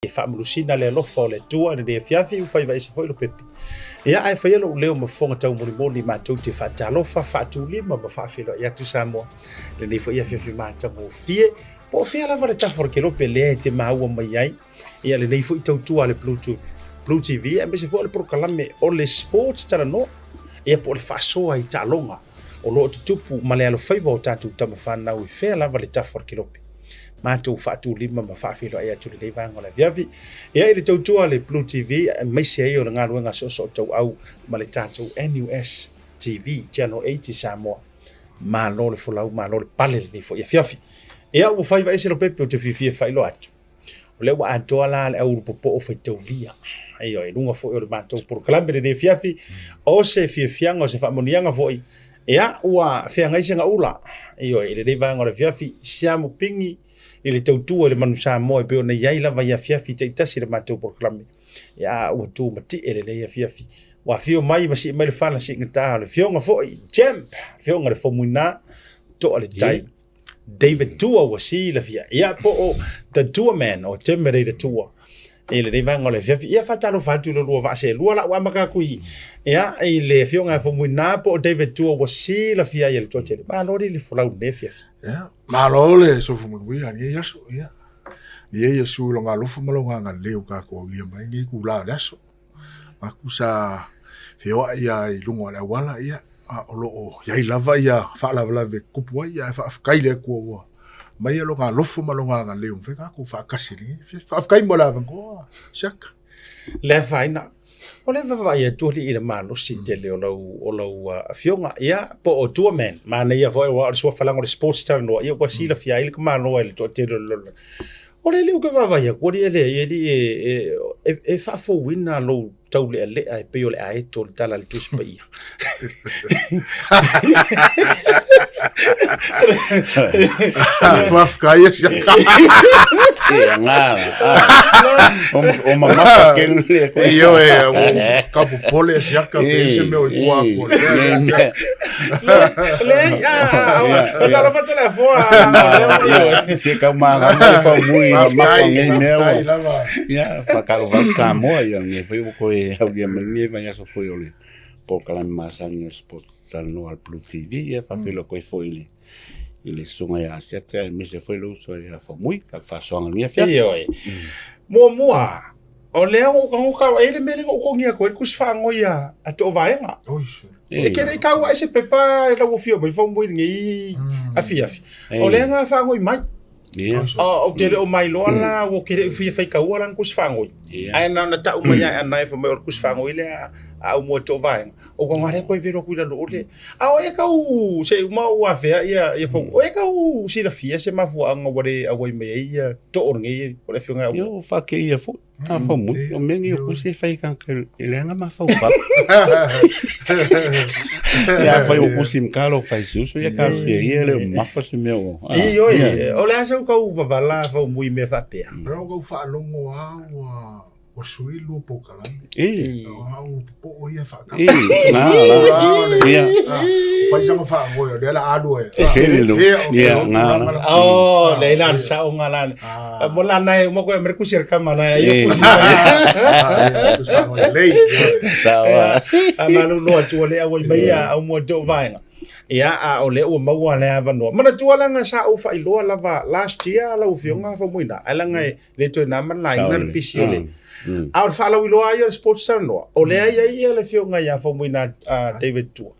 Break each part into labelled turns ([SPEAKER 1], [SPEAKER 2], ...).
[SPEAKER 1] E faamalosina le alofa o le Atua i lenei afiafi, ua faiva ese foi Lopepe. Ia, ae faia lou leo ma fofoga taumolimoli matou te faatalofa, faatulima ma faafeiloai atu Samoa i lenei foi afiafi matagofie. Po o fea lava le tafa o le kelope lea e te maua mai ai ia lenei foi tautua a le Blue TV, Blue TV aemaise foi o le polokalame o le Sports Talanoa, ia po o le faasoa i taaloga o lo o tutupu ma le alofaiva o tatou tama fanau i fea lava le tafa o le kelope. Matou faatulima ma faafeiloai atu i lenei vaega o le aviavi. Ia i le tautua a le Blue TV aemaise ai o le galuega soosootauau ma le tatou NUS TV Channel 80 Samoa. Malo le folau, malo le pale lenei foi afiafi. Ia ua faiva ese Lopepe ou te fiafia e faailoa atu. O lea ua atoa la le au ulupopo faitaulia. Ioe, i luga foi o le matou polokalame lenei afiafi, o se fiafiaga, o se faamanuiaga foi, ia, ua feagai se gaula. Ioe, i lenei vaega o le afiafi, siamu pigi i le tautua i le Manu Samoa e pei ona i ai lava i afiafi taitasi i le matou polokalame. Ia, ua tu matie lenei afiafi. Ua afio mai ma sii mai le fala siigata o le afioga foi, Champ, afioga i le Faumuina, toa le tai. Yeah. David Tua ua silafia. Ia po o The Tua Man o Temerei the Tua. I lenei vaega o le afiafi. Ia faatalofa atu i lo lua vaa seelua la ua amata atu i ia i le afioga ia Faumuina po o David Tua ua silafia ai e le toatele. Malo le folau i lenei afiafi.
[SPEAKER 2] Ia, malo le soifua manuia i lenei aso. Ia, ia Iesu i lona alofa ma lona agalelei ua tatou aulia mai lenei itula o le aso. Aku sa feoai lava i luga o le auala, ia, a o lo o i ai lava ia faalavelave e tutupu ai, ae faafetai i le Atua ua aumai lona alofa ma lona agalelei ua mafai ona tatou faatasi i lenei afiafi. Faafetai mo le avanoa, Siaka.
[SPEAKER 1] Le afaina. O lea e vaavaai atu alii i le malosi tele o lau, o lau afioga, ia, po o Tua Man. Manaia foi aua o le suafa leaga o le sports talanoa, ia ua silafia ai le tamaloa e le toatele o le lalolagi. O le alii ou te vaavaai atu, alii e leai, alii e faafouina lou taulealea e pei o le aeto o le tala a le Tusi Paia.
[SPEAKER 2] Faafetai e siaka.
[SPEAKER 3] E anga o mamafa kenu le
[SPEAKER 2] koe. Io e o ka popole e siaka pe se mea o i tua atu o le mea.
[SPEAKER 1] Leai, faatalofa atu le afoa.
[SPEAKER 3] Se kau māgama e whau mui ma mafa ngei mea ua. Ia, whakalofa atu Samoa ia ngei whai ua koe hauria mai ngei vai aso foi o le polokalame masani o Sport Talanoa le Blue TV. Ia, whawhilo koe foi le i le susuga ia Asiata aemaise foi le uso ia Faumui, ka whaasoanga ngia whia.
[SPEAKER 1] Ioe. Muamua, O lea ua ou tago e i ai le mea lea na ou togia atu ai le tusi faanoi a Toovaega. E te le i taua ai se pepa i lau afio mai Faumui i lenei afiafi. O lea na faanoi mai. Ou te le o mailoa la ua ou te le i fia faitaua la ni tusi faanoi. Ae na ona tau mai lava e Anae fai mai o le tusi faanoi lea a Aumua i Toovaega. Ou tago lava lea toe velo atu i lalo o le. A o e tau se i uma ou afea ia Faumui. O e tau silafia se mafuaaga ua le auai mai ai ia Too lenei o le afioga ia
[SPEAKER 3] Aumua. Ua faakeia foi. A Faumui, o mea nei o kusi e fai i tagata e leaga mafaufau. Ia afai o kusi ma kalo fai se uso ia talosia ia e le o mamafa se mea o.
[SPEAKER 1] Ioe, o le a sau tau vavala Faumui i mea faapea?
[SPEAKER 2] O kau faalogo lava ua Ua sui lua polokalame.
[SPEAKER 3] E.
[SPEAKER 2] O au popo ia whaakapa.
[SPEAKER 3] E, nā, la. Ia.
[SPEAKER 2] Whai sanga whaangoe, o lea la alua e.
[SPEAKER 3] E sele lo. Ia, nā, la.
[SPEAKER 1] Oh, le ila le sao ngā la. Mo la nai, mo koe mere kusi kama na ia kusi.
[SPEAKER 2] Lei.
[SPEAKER 3] Sao.
[SPEAKER 1] A malu loa tua le au mai ia au mua tō vaenga. Ia, a o lea ua maua le avanoa. Manatua leaga sa ou faailoa lava last year lau afioga Faumuina, ae leaga e le toe na ma laina le pisi o le a o le faalauiloa ai o le Sports Talanoa o lea i ai ia le afioga ia Faumuina David Tua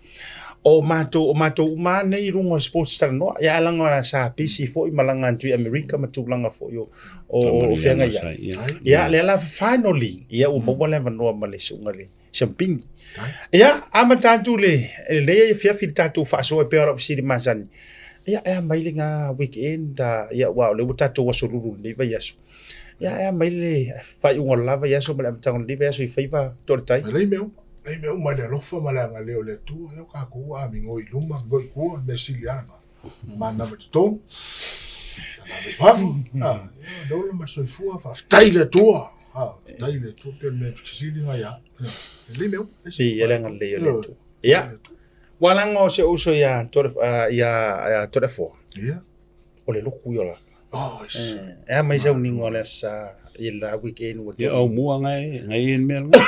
[SPEAKER 1] o matou o matou uma lava nei i luga o le Sports Talanoa ia ae leaga sa pisi foi malaga atu i Amerika ma tulaga foi o o feagai ai ia lea la finally ia ua maua le avanoa ma le suuga le Siampini. Ia, amata atu le lenei afiafi i le tatou faasoa e pei o lau fesili masani. Ia, e a mai le na weekend, ia, aua o lea ua tatou aso lulu i lenei vaiaso. Ia, e a mai le faaiuga o le la vaiaso ma le amataga o lenei vaiaso i faiva Toaletai?
[SPEAKER 2] Lelei mea uma, lelei mea uma i le alofa ma le agalelei o le Atua. Ia, o tatou ua amigoi i luma, amigoi i tua, o le mea sili lava lena. Manava i totonu, manava i fafo. Ia, le ola ma le soifua, faafetai i le Atua. Faafetai i le Atua, pei o le mea fesili na ia. Lelei mea uma.
[SPEAKER 1] Ia le agalelei o le Atua. Ia, ua laga o si ou uso ia Toleafoa.
[SPEAKER 2] Ia.
[SPEAKER 1] O le lotu ia o la. E a mai sau nigo o le aso Sa. i le la weekend ua
[SPEAKER 3] Ia au mua ngai ngai e mea lena.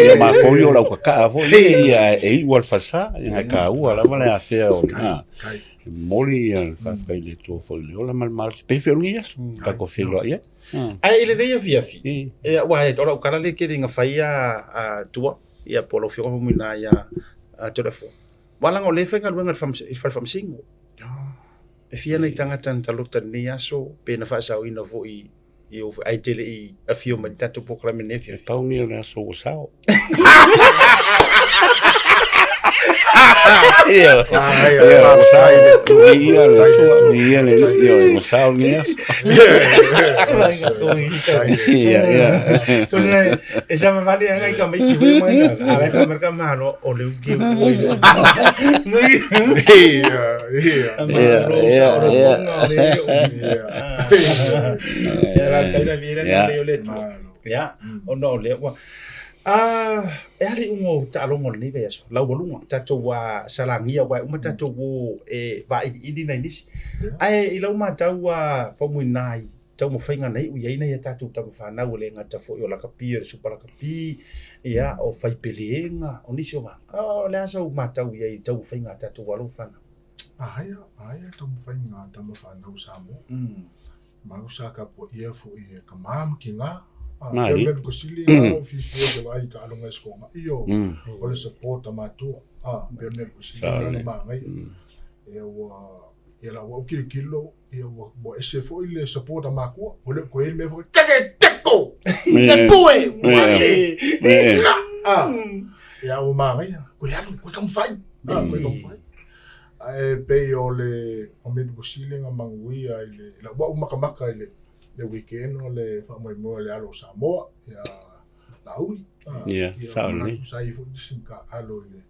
[SPEAKER 3] Ia matou ia o lau kakaa foi ia e iu a le falesa ia ngai kaua lava le afea o le E momoli ia le faafetai i le Atua foi i le ola ma le malosi pei foi o lenei aso tatou feiloai ai.
[SPEAKER 1] Ae i lenei afiafi, ia aua o lau tala lea e tele ina fai a Tua ia po o lau Afioga foi Mulinā ia Toleafoa. Aua leaga o lea e faigaluega i le fale faamasino. E fia nai tagata na talota i lenei aso pe na faasaoina foi i ou ae te le i afio mai i le tatou polokalame i lenei afiafi.
[SPEAKER 3] E pau lenei o le aso ua sao. Ia, ua sao lenei aso.
[SPEAKER 1] Ia. E sa vale anga i ka mai ki hui mai na. A vai fa marka malo o le uki o i lo.
[SPEAKER 2] Ia,
[SPEAKER 1] ia. Malo sa o le ponga o le ia. Ia la kai la vira na le o le tu. Ia, ona o lea ua e a le iuga o taaloga o lenei vaiaso, laualuga, tatou ua salagia aua e uma tatou o e vailiili nai nisi. Ae i lau matau ua faumuina ai taumafaiga na iu i ai nai a tatou tama fanau e le gata foi o lakapi o le Supa Lakapi, ia, o Faipeleega, o nisi o vaega. O le a sau matau i ai i taumafaiga a tatou alo ma fanau?
[SPEAKER 2] Aia, aia le taumafaiga a tama fanau o Samoa. Malu sa tapuaia foi e ka mā ma ki ngā.
[SPEAKER 3] Nā,
[SPEAKER 2] Pea mea ko sili ngā o fifi o te vai ka alonga e skonga i o o le support a mātua. Pea mea ko sili ngā na māngai. Ia ua, ia la ua ukilo ia ua, ua ese foi le support a mākua. O le koe le mea foi, teke teko! Te pue! Ia ua māngai, koe alu, koe kamwhai. Koe kamwhai. Ae pei o le o mea pito sili ona manuia i le lau au makamaka i le le weekend o le faamoemoe o le alo o Samoa ia Laauli.
[SPEAKER 3] Ia, sao lelei.
[SPEAKER 2] Sa i ai foi nisi alo i le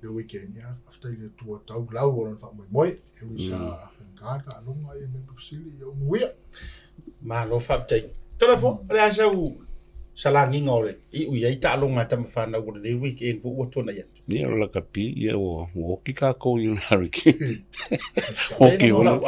[SPEAKER 2] le weekend ia faafetai i le Atua tau lau o lona faamoemoe e ui sa faigata le taaloga ia mea pito sili ia manuia.
[SPEAKER 1] Malo faafetai. Toleafoa, o le a sau salagiga o le iu i ai taaloga a tama fanau o lenei weekend foi ua tuanai atu?
[SPEAKER 3] Ia o lakapi, ia ua oki kākou i le hurricane. Oki
[SPEAKER 1] o lau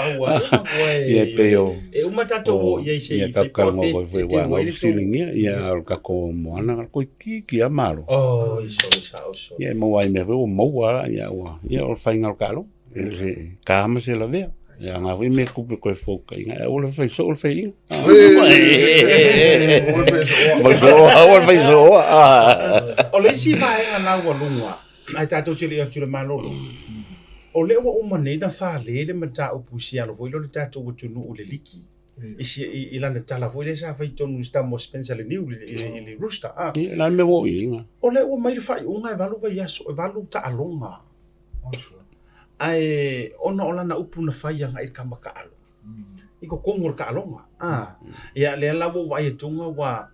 [SPEAKER 3] Ia pei o...
[SPEAKER 1] E uma tātou o i ai se
[SPEAKER 3] i
[SPEAKER 1] whai
[SPEAKER 3] pua fe. Ia kau ngau siligia, ia o le kākou moana nga koi ki ki a malo.
[SPEAKER 1] Oh, iso, iso, iso.
[SPEAKER 3] Ia e maua ai mea foi ua maua la, ia ua, ia o le whainga o le kaalo. E se ka ma se lavea. Ia ngā foi mea kupe koe fōka inga. E ua le whai so o le whai inga. Whai so, ua le whai so.
[SPEAKER 1] O le isi vaega laualuga, ae tatou te le i atu i le malolo, o lea ua uma nei na fale le mataupu i si alo foi lea o le tatou atunuu i le liki, i lana tala foi lea sa fai i totonu i si tama o Spencer Leniu i le Rooster.
[SPEAKER 3] Ia, la mea ua oo i ai nga.
[SPEAKER 1] O lea ua mai le faaiuga e valu vaiaso, e valu taaloga. Ae ona o lana upu na fai agai i le tama taalo, i totonu o le taaloga. A, ia lea la ua ou vaai atuga ua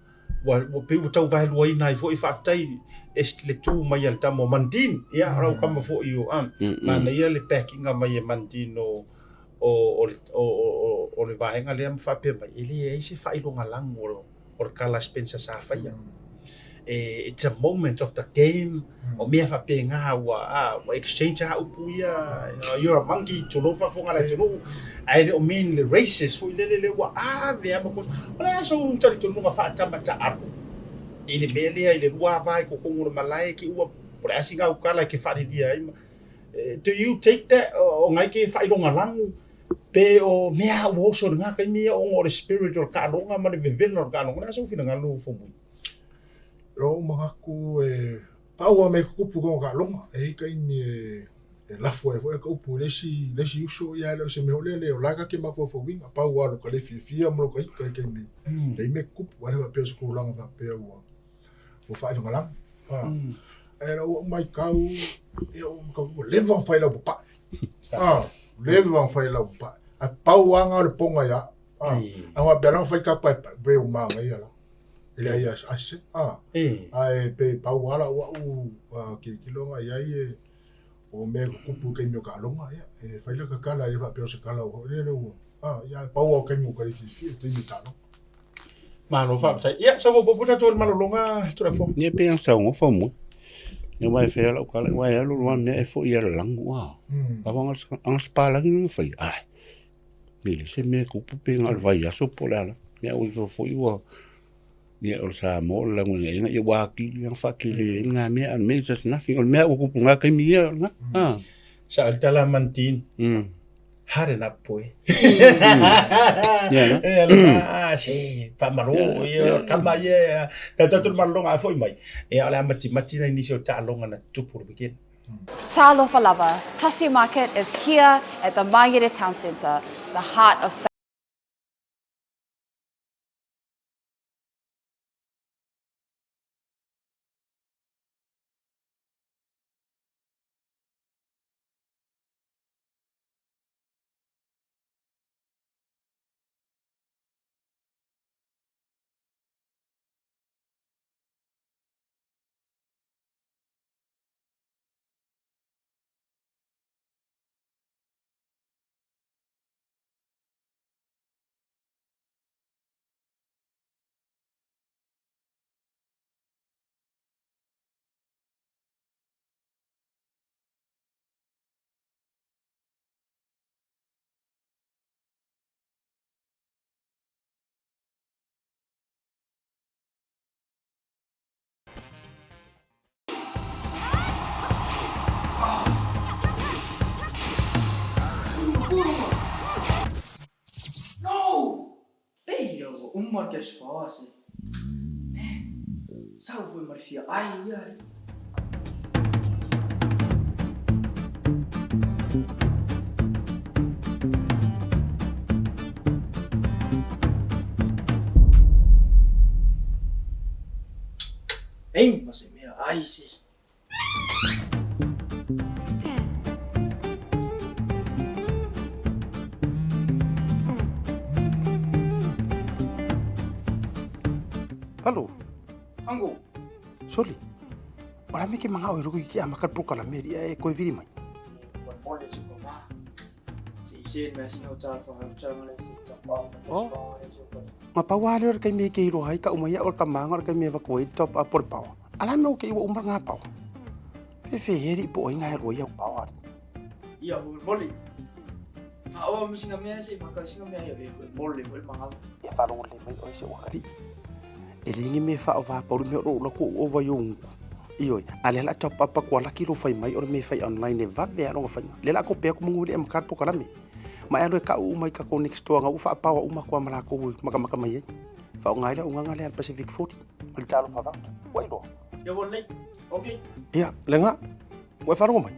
[SPEAKER 1] ua pei ua tau vaeluaina ai foi faafetai e le tu mai a le tama o Mundine. Ia o lau tama foi o a, manaia le backing mai e Mundine o o o o le vaega lea ma faapea mai, e leai se faailogalanu o le tala a Spencer sa faia. E, it's a moment of the game, o mea faapena ua, a, ua exchange lava upu ia, you're a monkey, tulou faafofoga a le atunuu, ae le o mean le racist foi lele lea ua ave lava ma kosa. O le a sou talitonuga faatama taalo i le mea lea i le lua va i totonu o le malae ke ua, po o le a sina au tala e ke faalilia ai ma, do you take that o ngai ke faailogalanu Pe o mea ua oso i lena taimi ia ona o le spirit o le taaloga ma le vevela o le taaloga. O le a sou finagalo Faumui?
[SPEAKER 2] Lou manatu e pau lava mea e tutupu i lona taaloga. E i ai taimi e lafo ai foi ka upu i le isi, le isi uso, ia e le o se mea foi lele o la e ta te mafaufauina. Pau lava o lo ta le fiafia ma lo ta ita i taimi e i ai mea e tutupu. Ae le faapea o se tulaga faapea ua ua faailogalanu. Ae lau au matau, ia ua leva ona fai lau papae. Leva ona fai lau papae. Ae pau lava na o le poga ia au. A faapea la ona fai ta paepae, pe ua manaia la. E leai lava se. Ae pei pau lava lau au tilotilo na i ai e o mea e tutupu i taimi o taaloga, ia, e fai lata tala e le faapea o se tala foi lele ua, ia, ae pau lava o taimi ua ta le fiafia, taimi o taaloga.
[SPEAKER 1] Malo faafetai. Ia, sau faaopoopo tatou i le malologa Tulafono.
[SPEAKER 3] Ia pei ona saunoa Faumui. Ia aua e fai lava lau tala, aua e alu loa mea e foi i lalago a. Aua aga se palagi na faia. Ai, e le se mea e tupu pe na o le vaiaso po o le a lava. Ia ua ifo foi ua ia o le Samoa o le lagonaina ia ua atili lava faatele ai lena mea, a o le mea it's just nothing. O le mea ua tupu i lena taimi ia o lena. A.
[SPEAKER 1] Sa o le tala a Mantini. Hard enough boy.
[SPEAKER 3] Ia na.
[SPEAKER 1] Ia lena, se, faamalo, ia, kama ia, tau tau malologa a foi mai. Ia o le a matimati nai nisi o taaloga na tutupu i le weekend.
[SPEAKER 4] Talofa lava, Tasi Market is here at the Mangere Town Centre, the heart of
[SPEAKER 5] No! Pei ia ua uma le cash power se. Eh, sau foi ma le fia ai ai. Ei, ma se mea ai se.
[SPEAKER 6] Hello.
[SPEAKER 5] Ango.
[SPEAKER 6] Soli. O la me ke manga o ruku ki a maka pro kala me ria e koe viri mai. Oh. Ma pau a leo kai me ke iro hai ka uma ia o ka manga o kai me va koe top up por pawa. Ala me o ke iwa uma ngā pawa. Fe fe heri po o inga he roi au pawa.
[SPEAKER 5] Ia, o moli. Whaoa mi singa mea se, whakau singa mea ia, e moli, e manga.
[SPEAKER 6] Ia wharongo le mai o se wakari. E le ngi me wha o wha pauru me o la ko o vai o unku. Ioi, a le la top up ko la ki ro fai mai o me fai online e vave a longa fai. Le la ko pe ko mungu le am po kalame. Ma e lo ka u mai ka ko next door nga u fa pawa uma ko amala ko maka maka mai. Fa ngai la unga le Pacific 40. Ma le talo fa va. Wai lo.
[SPEAKER 5] Ia wo lei. Okay.
[SPEAKER 6] Ia, lenga. Ua faalogo mai.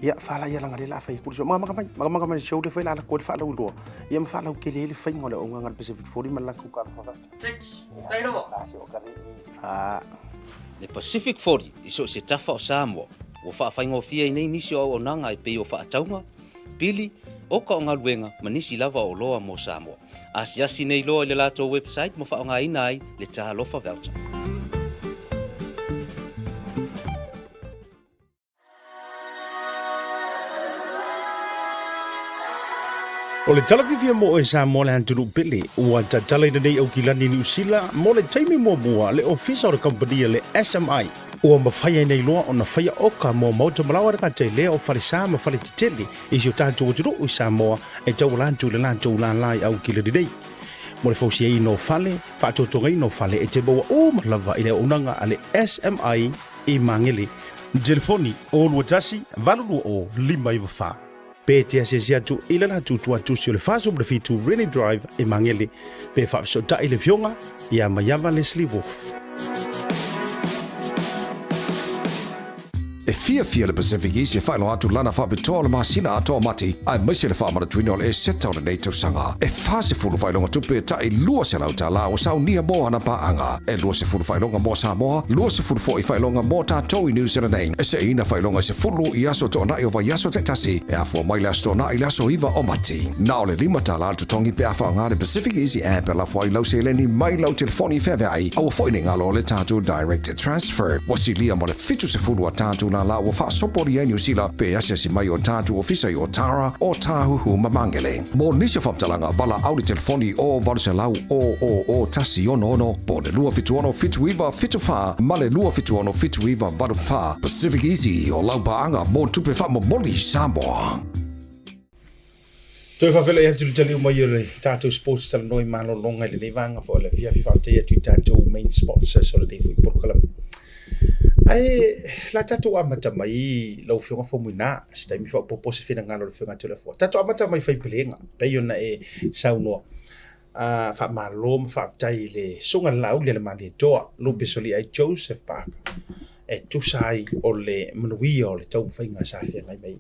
[SPEAKER 6] Ia, fala ia langa le la fai kuli so maka maka mai, maka maka mai show le fai la la ko fa la uloa. Ia ma fa la ukele le fai ngole o nganga le Pacific 40 ma la ku ka fa.
[SPEAKER 5] Six. Tai lava.
[SPEAKER 6] La se o ka le. Ah.
[SPEAKER 7] Le Pacific 40 i so o se tafa o Samoa, ua faafaigofie ai nei nisi o auaunaga e pei o faatauga, pili, oka o galuega ma nisi lava o oloa mo Samoa. Asiasi nei loa i le latou website ma faaaogaina ai le Talofa Voucher.
[SPEAKER 1] O le tala fiafia mo oe Samoa le atunuu pele, ua tatalaina nei Aukilani Niu Sila mo le taimi muamua le ofisa o le kamupani a le SMI. Ua mafai ai nei loa ona faia oka mo maota malaoa le gata i lea o falesa ma faletetele i si o tatou atunuu i Samoa e tauala atu i le latou lālā i Aukilani nei. Mo le fausiaina o fale, faatotogaina o fale e te maua uma lava i le auaunaga a le SMI i Magele. Telefoni, 021 820 594. Pe te asiasi atu i le latou tuatusi o le 47 Rennie Drive i Magele, pe faafesootai le Afioga ia Maiava Leslie Wolfe.
[SPEAKER 8] E fiafia le Pacific East e faailoa atu lana faapitoa o le masina atoa o Mati, aemaise le faamanatuina o le Eseta o lenei tausaga. E 40 faailoga tupe tai $200 ua saunia mo ana paaga. E 20 faailoga mo Samoa, 20 foi faailoga mo tatou i New Zealand nei. E seina faailoga e 10 i aso toonai o vaiaso taitasi, e afua mai le aso Toonai i le aso 9 o Mati. Na o le $5 le totogi pe a faaaoga le Pacific Easy App e lafo ai lau seleni mai lau telefoni feaveai, aua foi ne i galo le tatou Direct Transfer. Ua silia mo le 70 a tatou lālā ua faasopolia i Niu Sila pe asiasi mai o tatou ofisa i Otara, Ōtāhuhu ma Māngere. Mo nisi o faamatalaga, valaau le telefoni o 800 000 166 po o le 276 79 74 ma le 276 79 84. Pacific Easy, o lau paaga mo tupe faamomoli Samoa.
[SPEAKER 1] Toe faafeiloai atu i le taliu mai o le tatou Sports Talanoa i malologa i lenei vaega foi o le afiafi. Faafetai atu i tatou main sponsors o lenei foi polokalame. Ae la tatou amata mai lau Afioga Faumuina, se taimi faaopoopo se finagalo o le Afioga ia Toleafoa. Tatou amata mai Faipelega, pei ona e saunoa. Faamalo ma faafetai i le Susuga i le Laauli a le Malietoa, Lupe Soliai Joseph Parker, e tusa ai o le manuia o le taumafaiga sa feagai mai.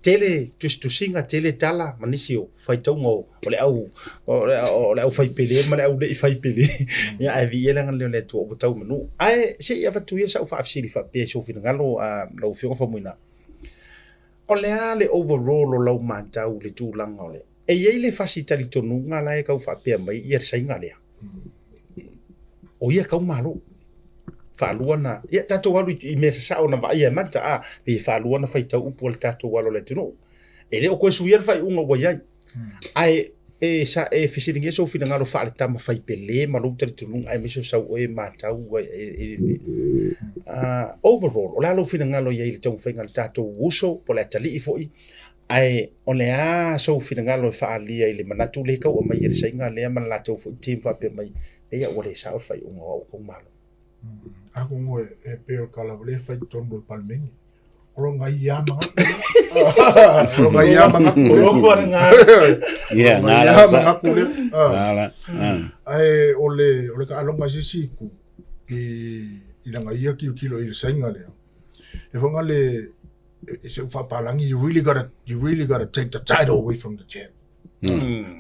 [SPEAKER 1] Tele tusitusiga, tele tala ma nisi o faitauga o le au o le au faipele ma le au le i faipele. Ia ae viia le agalelei o le Atua ua tau manu. Ae se i avatu ia sau faafesili faapea i sou finagalo lau Afioga Faumuina. O le a le overall o lau matau i le tulaga o le E i ai le fasi talitonuga la e tau faapea mai ia le saiga lea. O ia kau malo. Faalua na, ia tatou alu i mea sasao na vaaia e mata, a, pe faalua na faitau upu a le tatou alo o le atunuu. E le o toe suia le faaiuga ua i ai. Ae e, sa, e fesiligia sou finagalo faale-tama faipele ma lou talitonuga aemaise o sau oe matau e, e, e, overall, o le a lou finagalo i ai i le taumafaiga a le tatou uso, po o le atalii foi, Ae o le a sou finagalo e faaalia i le manatu lea e tau aumai e le saiga lea ma le latou foi team faapea mai, Leai, ua le sao le faaiuga o au kou malo.
[SPEAKER 2] Atonu e pei o le tala lea e fai i totonu o le Palemene, o lona ia manatu. O lona ia manatu.
[SPEAKER 1] O lona
[SPEAKER 3] ia
[SPEAKER 2] manatu lea. Ae o le o le taaloga i se isi itu i lana ia tilotilo i le saiga lea, e foi le se u faapalagi, you really gotta, you really gotta take the title away from the champ.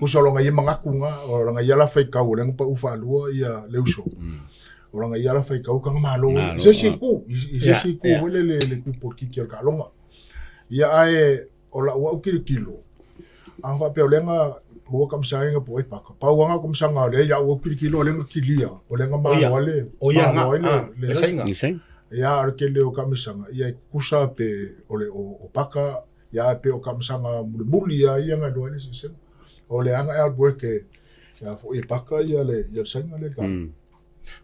[SPEAKER 2] Tusa o lona ia manatu na, o lona ia la faitau o lea na pau faalua ia le uso. O lona ia la faitau ka malo. I se isi itu, i se isi itu foi lele le itu polokiki o le taaloga. Ia ae o lau au tilotilo, a faapea o lea na maua kamisaga po o ai paka. Pau lava na o kamisaga o lea i au au tilotilo o lea na kilia, o lea na malo ai le,
[SPEAKER 1] malo ai le saiga.
[SPEAKER 2] Ia, o le tele o kamisaga, ia e tutusa pe o le o paka, ia pe o kamisaga mulimuli ia ia na iloa ai le eseesega. O le aga e alu e ia foi e paka ia le ia le saiga lea.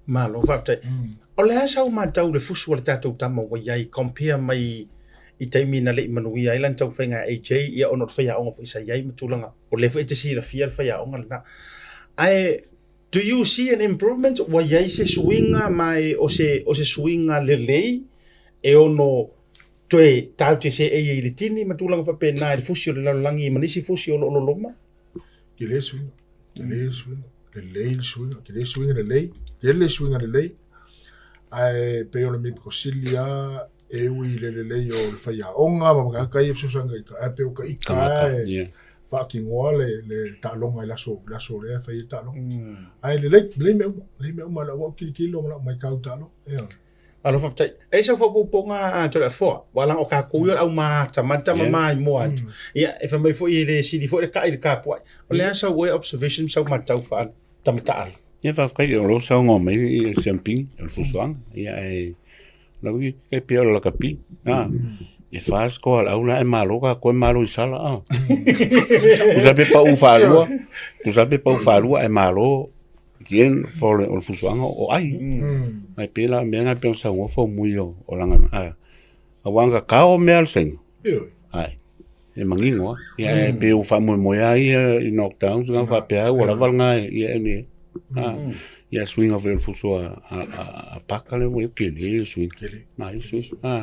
[SPEAKER 1] Malo faafetai. O le a sau matau le fusu a le tatou tama ua i ai compare mai i taimi na le i manuia ai lana taumafaiga a AJ, ia ona o le faiaoga foi sa i ai ma tulaga, o lea foi e te silafia le faiaoga lena. Ae do you see an improvement? Ua i ai se suiga ma e o se, o se suiga lelei e ono toe tatou te seei ai i le tini ma tulaga faapena i le fusi o le lalolagi ma nisi fusi o lo o loloma?
[SPEAKER 2] Tele suiga, tele suiga, lelei le suiga, tele suiga lelei, tele suiga lelei. Ae pei o le mea pito sili lava e ui i le lelei o le faiaoga ma matata ia e fesoasoani i ae pei o ka ita e faatinoa le le taaloga i le aso le aso lea e fai ai le taaloga. Ae lelei, lelei mea uma, lelei mea uma i lau au tilotilo ma lau matau i taaloga. Ioe.
[SPEAKER 1] Malo faafetai. E i ai sau faaopoopoga a Toleafoa, aua leaga o tatou ia o le aumatamata ma maimoa atu. Ia, e fai mai foi e le sili foi le kai i le tapuai. O le a sau oe observation ma sau matau faa-tama taalo?
[SPEAKER 3] Ia faafetai o lo o saunoa mai le Siampini o le fuafuaga. Ia ae lau ia e pei o le lakapi. A, e fa score a le au la e malo tatou e malo i sala a. Tusa pe pau faalua, tusa pe pau faalua ae malo Again, for o le fusuaga o ai. Ai pei la mea na pei ona saunoa faumui o o langa a aua na tatao mea a le saina. Ai, e manino lava. Ia e pei ua faamoemoe lava ia i knockdowns na faapea ua lava lena ia e a ia suiga foi o le fusu a a Paka lea ua i ai, tele le suiga. Tele. Ai suiga. A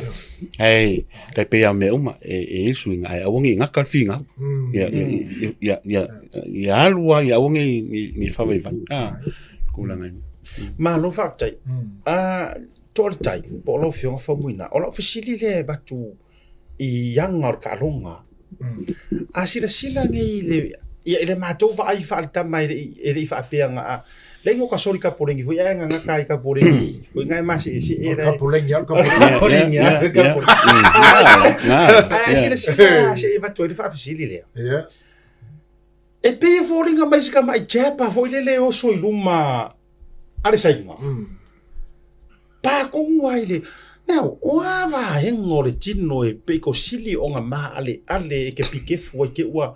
[SPEAKER 3] ae tai pei lava o mea uma e i ai suiga ae aua ne i gata le finau. Ia ia ia ia alu lava ia aua ne i faavaivai. A tulaga ia.
[SPEAKER 1] Malo faafetai. A Toaletai po o lau Afioga Faumuina, o lau fesili lea e avatu i aga o le taaloga. A silasila nei i le, ia, i le matou vaai faaletama e le i, e le i faapea na a, leai no ka soli kapoleni foi ae gagata ai kapoleni foi na e maseesee
[SPEAKER 2] O le kapoleni lava, o le kapoleni.
[SPEAKER 1] Kapoleni lava, le kapoleni. Ae silasila se i avatu ai le faafesili lea.
[SPEAKER 2] Ia.
[SPEAKER 1] E pei e foliga mai si tamai jab foi lele e oso i luma a le saiga. Pa tonu ai le, now, o a vaega o le tino e pei ko sili ona maaleale e ke pikefu ai te ua,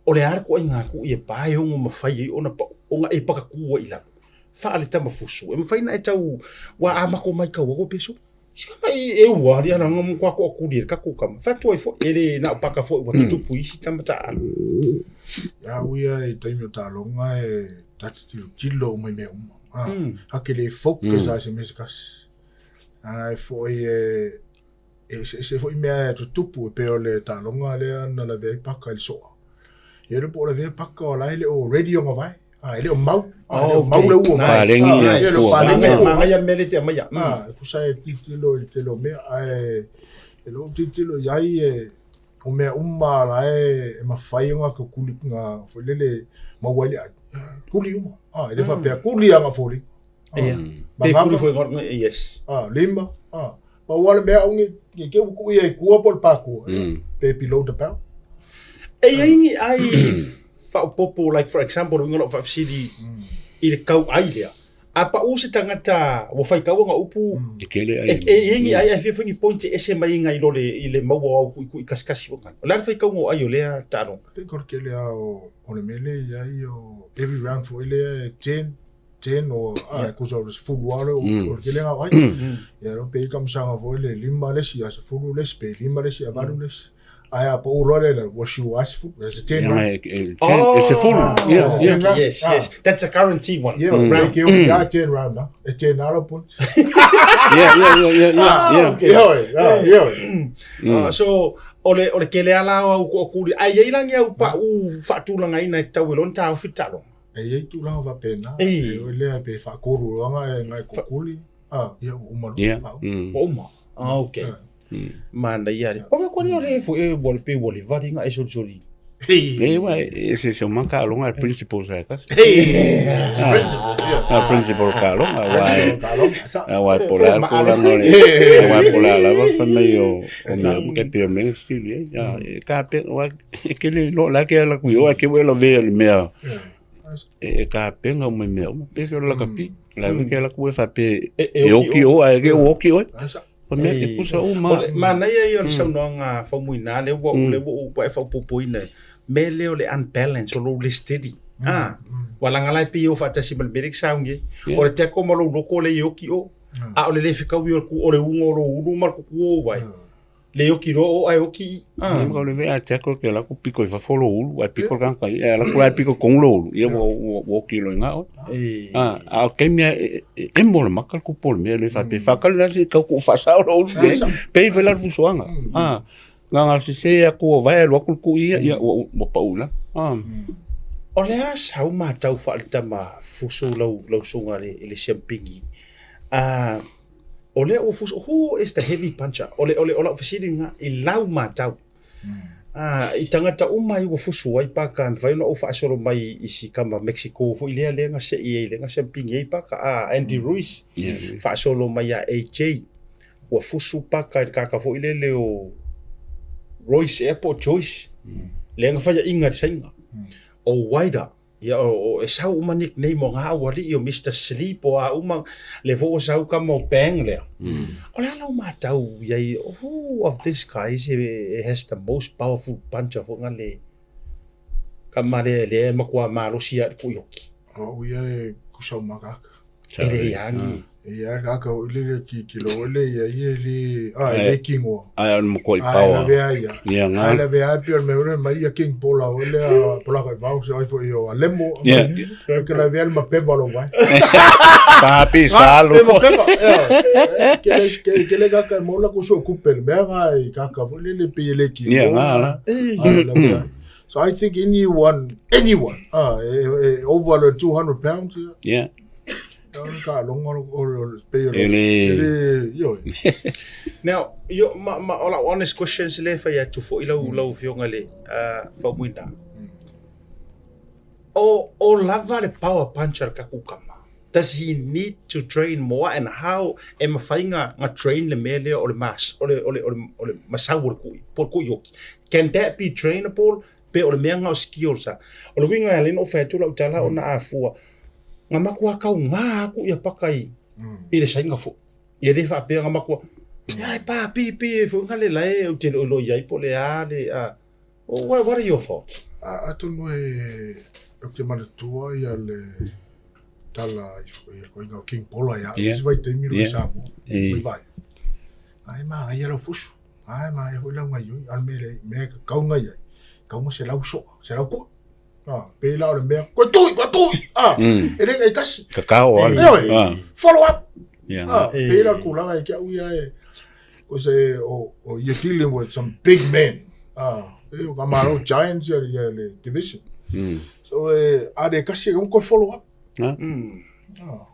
[SPEAKER 1] o le a le toaiga atu i e pa e ono mafai ai ona pa, ona e pakatu ai i lalo. Faale tama fusu, e mafai ona e tau, ua a matou matau atu pe soo. Si kama i e ua ali ana ngamu kwa ko kuli e kaku kama. Fatu ai fo ele na paka fo wa tutupu isi tama ta alu.
[SPEAKER 2] Ia au ia i taimi o taaloga e ta te tilotilo uma i mea uma. Ah, mm. Ake le focus mm. a se mea se kasi. Ai foi e e eseese foi mea e tutupu e pei o le taaloga lea na lavea ai paka i le soa. Ia le po o lavea paka o la e le o ready ona vae. Ah, e le o mau. Ah, e le o mau le ua.
[SPEAKER 3] Palegi
[SPEAKER 2] ia
[SPEAKER 1] E le o palegi ia Manaia le mea lea te aumaia.
[SPEAKER 2] Ah, e tusa e tilotilo i le tele o mea. Ae e le o tilotilo i ai e o mea uma la e e mafai ona kuli nga foi lele maua ai le ai. Kuli uma. Ah, e le faapea kuli aga foliga.
[SPEAKER 1] Ia. Pe kuli foi ngā, yes.
[SPEAKER 2] Ah, lima. Ah. Pau lava le mea au nge nge ke ua tuu ia i kua po o le pākua. Pe below the belt.
[SPEAKER 1] E i ai ni ai faaopoopo like for example le uiga o lau faafesili i le kau ai lea. A pau se tagata ua faitaua ngā upu
[SPEAKER 3] E kele ai.
[SPEAKER 1] e e i ai ni ai ai fia foi ni point e ese mai ai i lo le i le maua o au kuʻikuʻi kasikasi foi ngana. O le a le faitauga o ai o lea taaloga?
[SPEAKER 2] I think o le kele lava o le mea lea e i ai o every round foi lea e 10 10 o a kusa o le sefulu lava lea o le kelega o ai. Ia lo pe i kamasaga foi le lima le isi a sefulu le isi pe lima le isi a valu le isi. Ae a pau loa le la ua sure a sefulu. There's a 10 round.
[SPEAKER 3] E sefulu.
[SPEAKER 1] Yeah, yeah. Yes, yes. That's a guarantee one.
[SPEAKER 2] Yeah, mm. Ke o ya 10 round na. E 10 out of points.
[SPEAKER 3] Yeah, yeah, yeah, yeah, yeah.
[SPEAKER 1] Okay.
[SPEAKER 2] Yeah, yeah.
[SPEAKER 1] So o le o le kele ala o au ko kuli ai ai langi au pa u faatulagaina e tatau e lona taofi taaloga.
[SPEAKER 2] E i ai tulaga faapena, e oi lea pe faatolu loa nga e kukuli, a, ia ua uma loa.
[SPEAKER 1] Ua uma. Ah, okay. Manaia le. O ko le re fo e ua le pe ua le vali nga e solisoli.
[SPEAKER 3] E wa e se se uma taaloga e principal sa e kasi. A principal taaloga wa e wa e pola pola no le wa e pola lava fa mai o o mea ke pe o mea stili e ka pe wa E ke le loa la ke ala kui oa ke wela vea le mea. E ka penga o mea uma. Pe fe la kapi. La ve ke ala kui fa pe e oki o e ke oki o. O mea e pusa uma.
[SPEAKER 1] Manaia ia o le saunoaga faumuina lea ua lea ua ua e faaopoopoina mea lea o le unbalance o lou le steady. Ah, ua lagalaga e pei e o faatasi ma le mea lea e te sauni ai. O le tackle ma lou loto lea e oki o, a o le le fetaui o le uga o lou ulu ma le kukuo uae. Le oki roa o ae oki i.
[SPEAKER 3] Ah. Ia le vea te ko ke la ku piko i fafo lo ulu, ai piko kan kai, e la ku ai piko kong lo ulu. Ia wo wo oki lo inga o. Ah, a ke mea e mo le maka ku pol mea le fa pe fa ka la si ka ku fa sa lo ulu. Pe fe la fusoanga. Ah. Nga nga si se ya ku vai lo ku ku ia ia wo pa ula. Ah.
[SPEAKER 1] O le a sau matau faaletama fusu lau lau suga le le siampingi. Ah O lea ua fusu, who is the heavy puncher? O le, o le, o lau fesili lena, i lau matau. Ah, i tagata uma ai ua fusu ai paka, e mafai ona ou faasolo mai i si kama Mexico foi lea lea na sei ai, lea na siampingi ai paka, ah, Andy Ruiz, faasolo mai ia AJ, ua fusu paka i le kaka foi lele o Royce ea po o Joyce, lea na faiaina i le Saina. O Wilder, Ia, o, o, e sau uma nickname o ngā aualii o Mister Sleep o a uma, le foi ua sau kama o Bang lea. O le a lau matau i ai, who of these guys e, has the most powerful punch foi nga le kama lea lea e matua malosi a i le kuioki.
[SPEAKER 2] O au ia e kusa uma kaka.
[SPEAKER 1] E le iagi.
[SPEAKER 2] Ia kaka o ile le ki ki lo ile ia ia le a le kingo.
[SPEAKER 3] Ai o mo koi pawa.
[SPEAKER 2] Ai la ia.
[SPEAKER 3] Ia nga.
[SPEAKER 2] Ai la vea pe o me ure mai ia king pola o le a pola kai vau se ai fo io a lemo.
[SPEAKER 3] Yeah.
[SPEAKER 2] Ke la vea ma peva lo vai.
[SPEAKER 3] Papi salo.
[SPEAKER 2] Peva peva. Ke le ke le kaka mo la ko so kupe me nga i kaka fo le le pe le ki.
[SPEAKER 3] Ia nga la.
[SPEAKER 2] Ai la vea. So I think anyone anyone ah over 200 pounds.
[SPEAKER 3] Yeah.
[SPEAKER 2] Ka longo o pe
[SPEAKER 3] E le
[SPEAKER 2] yo.
[SPEAKER 1] Now, yo, ma, ma, o lau honest questions le fai atu foi lau, lau afioga le Faumuina. O, o lava le power punch a le kaku kama? Does he need to train more and how e mafai nga, nga train le mea lea o le mas, o le, o le, o le, o le masau o le kui, po o le kui oki? Can that be trainable? Pe o le mea nga o skills a? O le uiga e ala ai ona ou fai atu lau tala ona a fua, nga matua kaugā aku ia paka i, i le saina foi. Ia le faapea nga matua, ia e pā pi pi e foi nga le lae ou te loiloi i ai po o le a le a. What, what are your thoughts?
[SPEAKER 2] Atonu e ou te manatua ia le tala i koinga o King Pola ia, yeah. Si vaitaimi lo i Samoa, mai vai. Ai manaia lau fusu, ai manaia foi lau gaioi, a o le mea le mea e tatau ona i ai, tatau ona 100 soa, 100 ku'i. Ah, pei la o le mea, koe tui, koe tui, ah, e le taitasi.
[SPEAKER 3] Kakao ale.
[SPEAKER 2] Ioe,
[SPEAKER 3] Ah.
[SPEAKER 2] follow up.
[SPEAKER 3] Yeah.
[SPEAKER 2] Ah, pei la tulaga i ke au ia e, o se, o, o, you're dealing with some big men. Ah, e o ka malo giants ia, ia le division. So, e, a le kasi e koe follow up.
[SPEAKER 3] Ah.
[SPEAKER 2] Ah.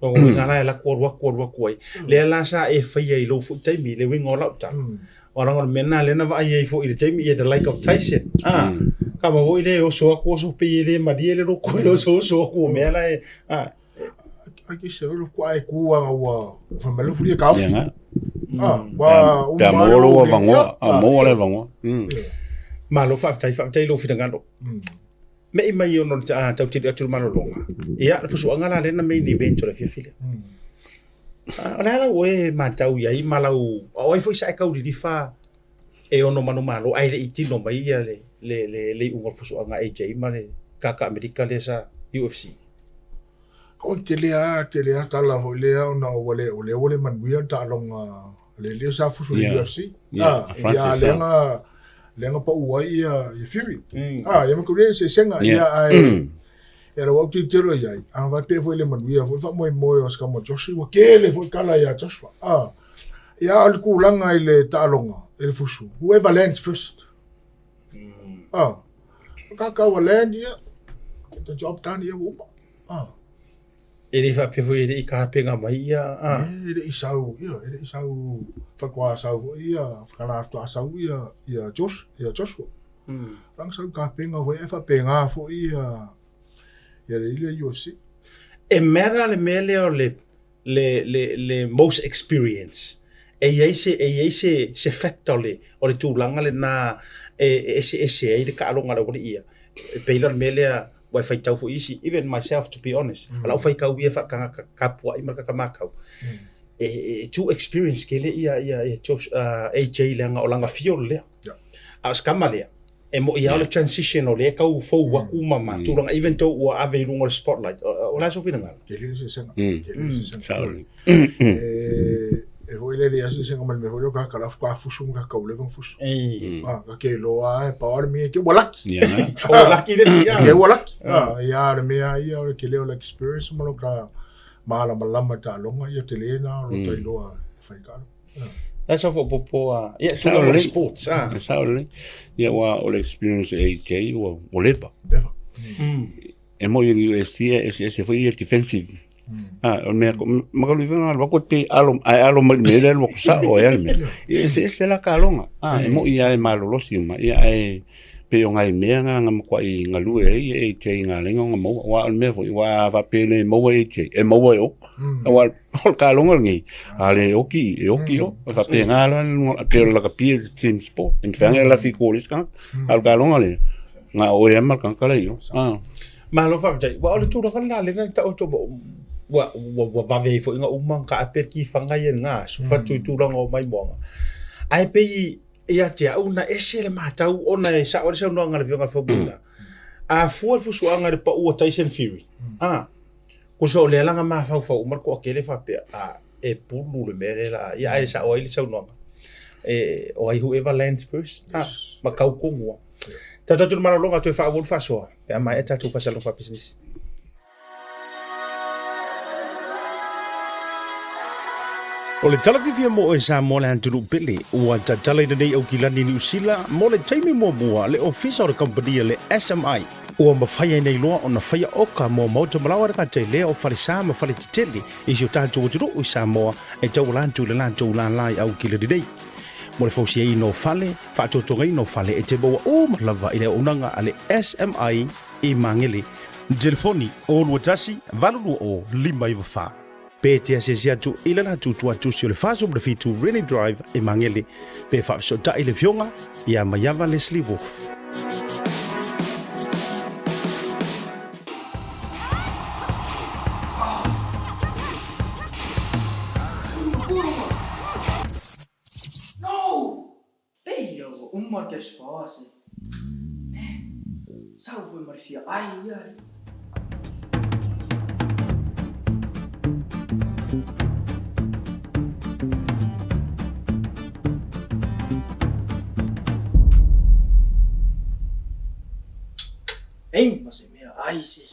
[SPEAKER 1] O uiga la e lako alu aku alu aku ai. Lea la sa e faia i lou foi taimi, le uiga o lau tala. O leaga o le mea lena lea na vaai ai foi i le taimi ia the like of Tyson. Ah, kama foi le oso aku oso pei e le malie le loko le oso oso aku o mea la e ah.
[SPEAKER 2] Ai ke se ro ku ai ku a ua fa me lo furia ka.
[SPEAKER 3] Ia nga.
[SPEAKER 2] Ah, wa
[SPEAKER 3] Pe a maua lou avanoa, a maua le avanoa.
[SPEAKER 1] Malo faafetai, faafetai i lou finagalo. Me'i mai ona o le tautili atu i le malologa, ia, le fusuaga la lea na main event o le afiafi lea. O le a lau oe matau i ai ma lau, a o ai foi sa e tau lilifa e ono manumalo ae le i tino mai ia le, le, le, le iuga o le fusuaga AJ ma le kaka Amerika lea sa UFC?
[SPEAKER 2] O tele a, tele a tala foi lea ona ua le, o lea ua le manuia le taaloga le lea sa fusu i le UFC.
[SPEAKER 3] Yeah,
[SPEAKER 2] Ah,
[SPEAKER 3] Francis,
[SPEAKER 2] ia lea
[SPEAKER 3] ah.
[SPEAKER 2] na, lea na pau ai ia, ia Fury.
[SPEAKER 1] Mm.
[SPEAKER 2] Ah, ia ma kure se senga
[SPEAKER 3] Yeah.
[SPEAKER 2] ia ai. Ia lau au tilotilo i ai, a faapea foi le manuia foi le faamoemoe o si kama Joshua, ua tele foi kala ia Joshua. Ah, ia o le tulaga i le taaloga, i le fusu, whoever lands first. Ah, kaka ua land ia, get the job done ia ua uma. Ah.
[SPEAKER 1] E le faapea foi e le i kapenga mai ia, ah.
[SPEAKER 2] E le i sau, ia, e le i sau, faatoa sau foi ia, whakala faatoa sau ia, ia Josh, ia Joshua. Ranga sau kapenga foi, e faapena foi ia, ia le ile UFC.
[SPEAKER 1] E mea la le mea lea o le le, le, le most experience. E i ai se, e i ai se, se factor o le, o le tulaga lena e, e eseese ai le taaloga a le aualii ia. E pei la o le mea lea ua e faitau foi isi, even myself to be honest, mm. lau faitau ia faatagata tapuai ma le tagata matau. Mm. E, e too experience kele ia, ia, ia Josh, AJ leaga o lana field lea.
[SPEAKER 2] Yeah.
[SPEAKER 1] A o se tama lea, e mo'i lava o le transition o lea e tau fou atu ma ma tulaga even though ua ave i luga o le spotlight. O le a sou finagalo?
[SPEAKER 2] Tele le eseesega.
[SPEAKER 3] Mm.
[SPEAKER 2] Tele le eseesega.
[SPEAKER 3] Sao lelei.
[SPEAKER 2] E, e foi le le eseesega ma le mea foi lea o ka kala faatoa fusu ma ka leva ona fusu.
[SPEAKER 1] Ei.
[SPEAKER 2] Ah, ka ke loa e pau o le mea ke ua laki.
[SPEAKER 3] Ia nga.
[SPEAKER 1] O laki le isi,
[SPEAKER 2] Ke ua laki. Ah, ia o le mea ia o le tele o le experience ma lo ka malamalama i taaloga ia tele na o lo ta iloa e fai taaloga.
[SPEAKER 1] That's all faaopoopo a ia
[SPEAKER 3] Sao
[SPEAKER 1] tulaga o le
[SPEAKER 3] lelei.
[SPEAKER 1] sports ah.
[SPEAKER 3] E sao lelei. Ia aua o le experience e AJ ua ua leva.
[SPEAKER 2] Leva.
[SPEAKER 3] E moi i le UFC e eseese foi ia defensive. Ah, o le mea ma ka luiga alu aku pe alo ae alo mai le mea lea alu aku sao ai le mea. Ia eseese la taaloga. Ah, e moi lava e malolosi uma. Ia ae pei o nai mea na na matuai galue ai e AJ i ngā lenga o ngā maua. Aua o le mea foi, aua a faapea e le maua e AJ, e maua e o. Aua o le taaloga lenei, a le oki, e oki o. E faapena la, pei o le lakapi e team sport. E mafai ona e lafi i tua o le isi tagata. A o le taaloga lea, na o oe lava ma le tagata la i o. Ah.
[SPEAKER 1] Malo faafetai. Aua o le tulaga lena lea na taoto ua ua ua vave ai foi ona uma ona taape le tifaga ia i lena aso, fatu i tulaga o maimoaga. Ae pei Ia te au na ese le matau ona e sao ai le saunoaga a le Afioga Faumuina. A fua le fusuaga i le pau a Tyson Fury, a, kusa o lea la na mafaufau uma le toatele faapea, a, e pulu le mea lea la, ia ae sao ai le saunoaga. E, o ai whoever lands first, a, ma tau tonu lava. Tatou atu i le malologa toe faaauau le faasoa pe a maea tatou faasalalauga faapisinisi. O le tala fiafia mo oe Samoa le atunuu pele, ua tatala i lenei Aukilani Niu Sila mo le taimi muamua le ofisa o le kamupani a le SMI. Ua mafai ai nei loa ona faia oka mo maota malaoa le gata i lea o falesa ma faletetele i si o tatou atunuu i Samoa e tauala atu i le latou lala i Aukilani nei. Mo le fausiaina o fale, faatotogaina o fale e te maua uma lava i le auaunaga a le SMI i Magele. Telefoni, 021 820 594. Pe te asiasi atu i le latou tuatusi o le 47 Rennie Drive i Magele, pe faafesootai le Afioga ia Maiava Leslie Wolfe.
[SPEAKER 5] No! Pei ia ua uma le cash power se. Eh, sau foi ma le fia ai ia. Leai ma se mea ai se.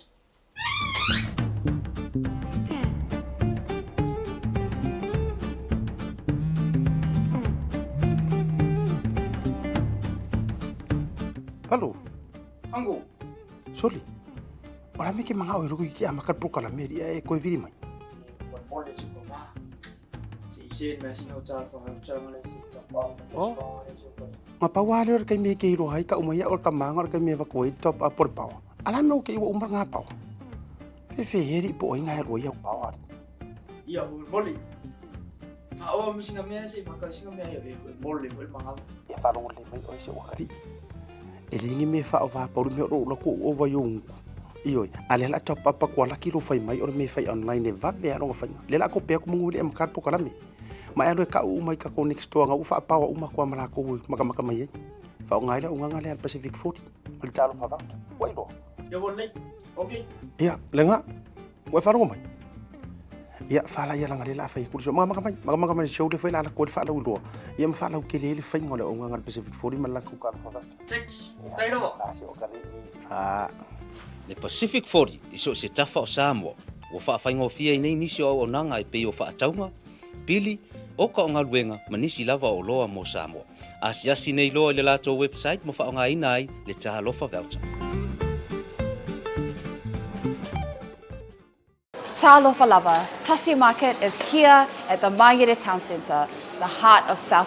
[SPEAKER 6] Halo.
[SPEAKER 5] Ango.
[SPEAKER 6] Soli. O la me ke manga o ruku ki a maka pro kala me ria e koe viri mai. Nga pau a leo kai me ke iro hai ka uma ia o ka manga o kai me va koe top up por pawa. Ala me o ke iwa umar ngā pawa. Fe fe heri po o inga he roi au pawa.
[SPEAKER 5] Ia ho moli. Fa o mi singa mea se fa ka singa mea ia le moli mo manga.
[SPEAKER 6] Ia wharongo le mai o se wakari. E le ngi me wha o wha pauru me o la ko o vai o unku. Ioi, a le la top up ko la kilo fai mai o me fai online e vave a longa fai. Le la ko pe ko mungu le am kar po kalame. Ma e lo ka u mai ka ko next door nga u wha pawa uma ko amala ko maka maka mai e. Wha o ngai la unga le al Pacific 40. Ma le talo wha vauta. Wai loa.
[SPEAKER 5] Ia wo lei. Okay.
[SPEAKER 6] Ia, lenga. Ua e faalogo mai. Ia, fala ia langa le la fai kuli so maka maka mai, maka maka mai show le fai la la ko le faalau loa. Ia ma faalau kele le faiga o le augaga le Pacific 40 ma le lakou ka alofa vata.
[SPEAKER 5] Six. Faafetai lava.
[SPEAKER 6] La se o ka le a.
[SPEAKER 7] Le Pacific 40 i so o se tafa o Samoa, ua faafaigofie ai nei nisi o auaunaga e pei o faatauga, pili, oka o galuega ma nisi lava o oloa mo Samoa. Asiasi nei loa i le latou website ma faaaogaina ai le Talofa Voucher.
[SPEAKER 4] Talofa lava, Tasi Market is here at the Mangere Town Centre, the heart of South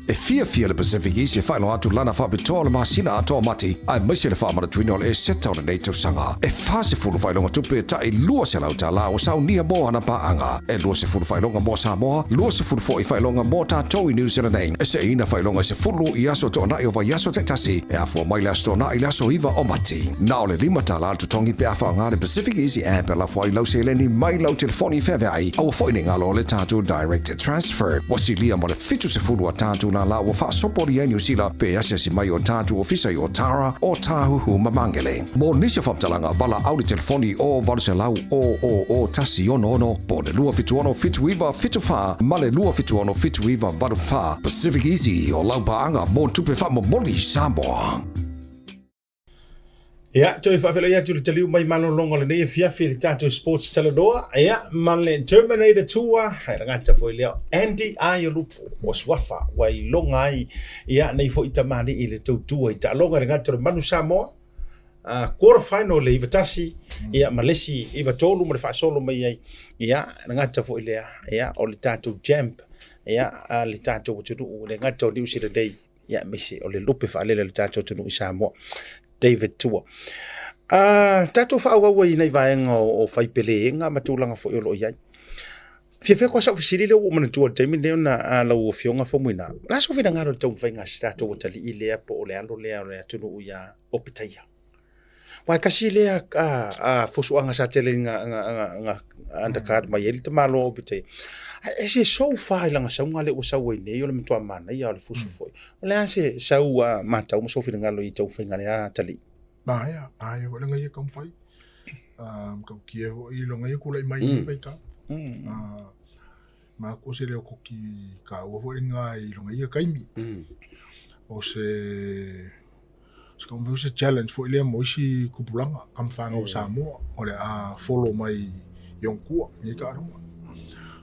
[SPEAKER 8] E fiafia le Pacific East e faailoa atu lana faapitoa o le masina atoa Mati, aemaise le faamanatuina o le Eseta o lenei tausaga. E 40 faailoga tupe e tai $200 ua saunia mo ana paaga. E 20 faailoga mo Samoa, 20 foi faailoga mo tatou i New Zealand nei. E seeina faailoga e 10 i aso toanai o vaiaso taitasi, e afua mai le Aso Toonai i le aso 9 o Mati. Na o le $5 le totogi pe a faaaoga le Pacific Easy App e lafo ai lau seleni mai lau telefoni feaveai, aua foi ne i galo le tatou Direct Transfer. Ua silia mo le 70 a tatou lala ua faasopolia ai Niu Sila pe asiasi mai o tatou ofisa i Otara, Otāhuhu ma Mangere. Mo nisi o faamatalaga, valaau le telefoni o 800 000 166 po o le 276 79 74 ma le 276 79 84. Pacific Easy, o lau paaga mo tupe faamomoli Samoa.
[SPEAKER 1] Ia, toe faafeiloai atu le taliu mai malologa o lenei afiafi i le tatou Sports Talanoa, ia, ma le Terminator Tour, e lagata foi lea o Andy Aiolupo, o Suafa, ua iloga ai, ia, nei foi tamalii i le tautua i taaloga i le gata o le Manu Samoa, uh, quarter final le 91, ia, ma le isi 93 ma le faasolo mai ai, ia, lagata foi lea, ia, o le tatou champ, ia, a le tatou atunuu, le gata o New Zealand nei, ia aemaise o le lupe faalele o le tatou atunuu i Samoa, David Tua. Uh, tatou faaauau ai nei vaega o, o faipeleega ma tulaga foi o lo o i ai. Fiafia koa sau fesili lea ua ou manatua i le taimi lenei ona a lau afioga Faumuina. O le a sou finagalo i le taumafaiga a si tatou atalii lea po o le alo lea o le atunuu ia Opetaia? Aua e tasi lea a, a fusuaga sa tele nga, nga, nga, nga undercard mai ai le tamaloa o Opetaia. Ae ese so far i lana sauga lea ua sau ai nei o le matua manaia o le fusu foi. O le a se sau a matau ma sou finagalo i taumafaiga a lea atalii?
[SPEAKER 2] Manaia, manaia foi lana ia taumafai. Um, matautia foi lana ia tulai mai i vaitau. Uh, ma ko se leo koki kāua foi lena i lona ia taimi. O se se kaumafai o se challenge foi lea mo isi tupulaga tama fanau o Samoa o le a follow mai i ona tua i nei taaloga.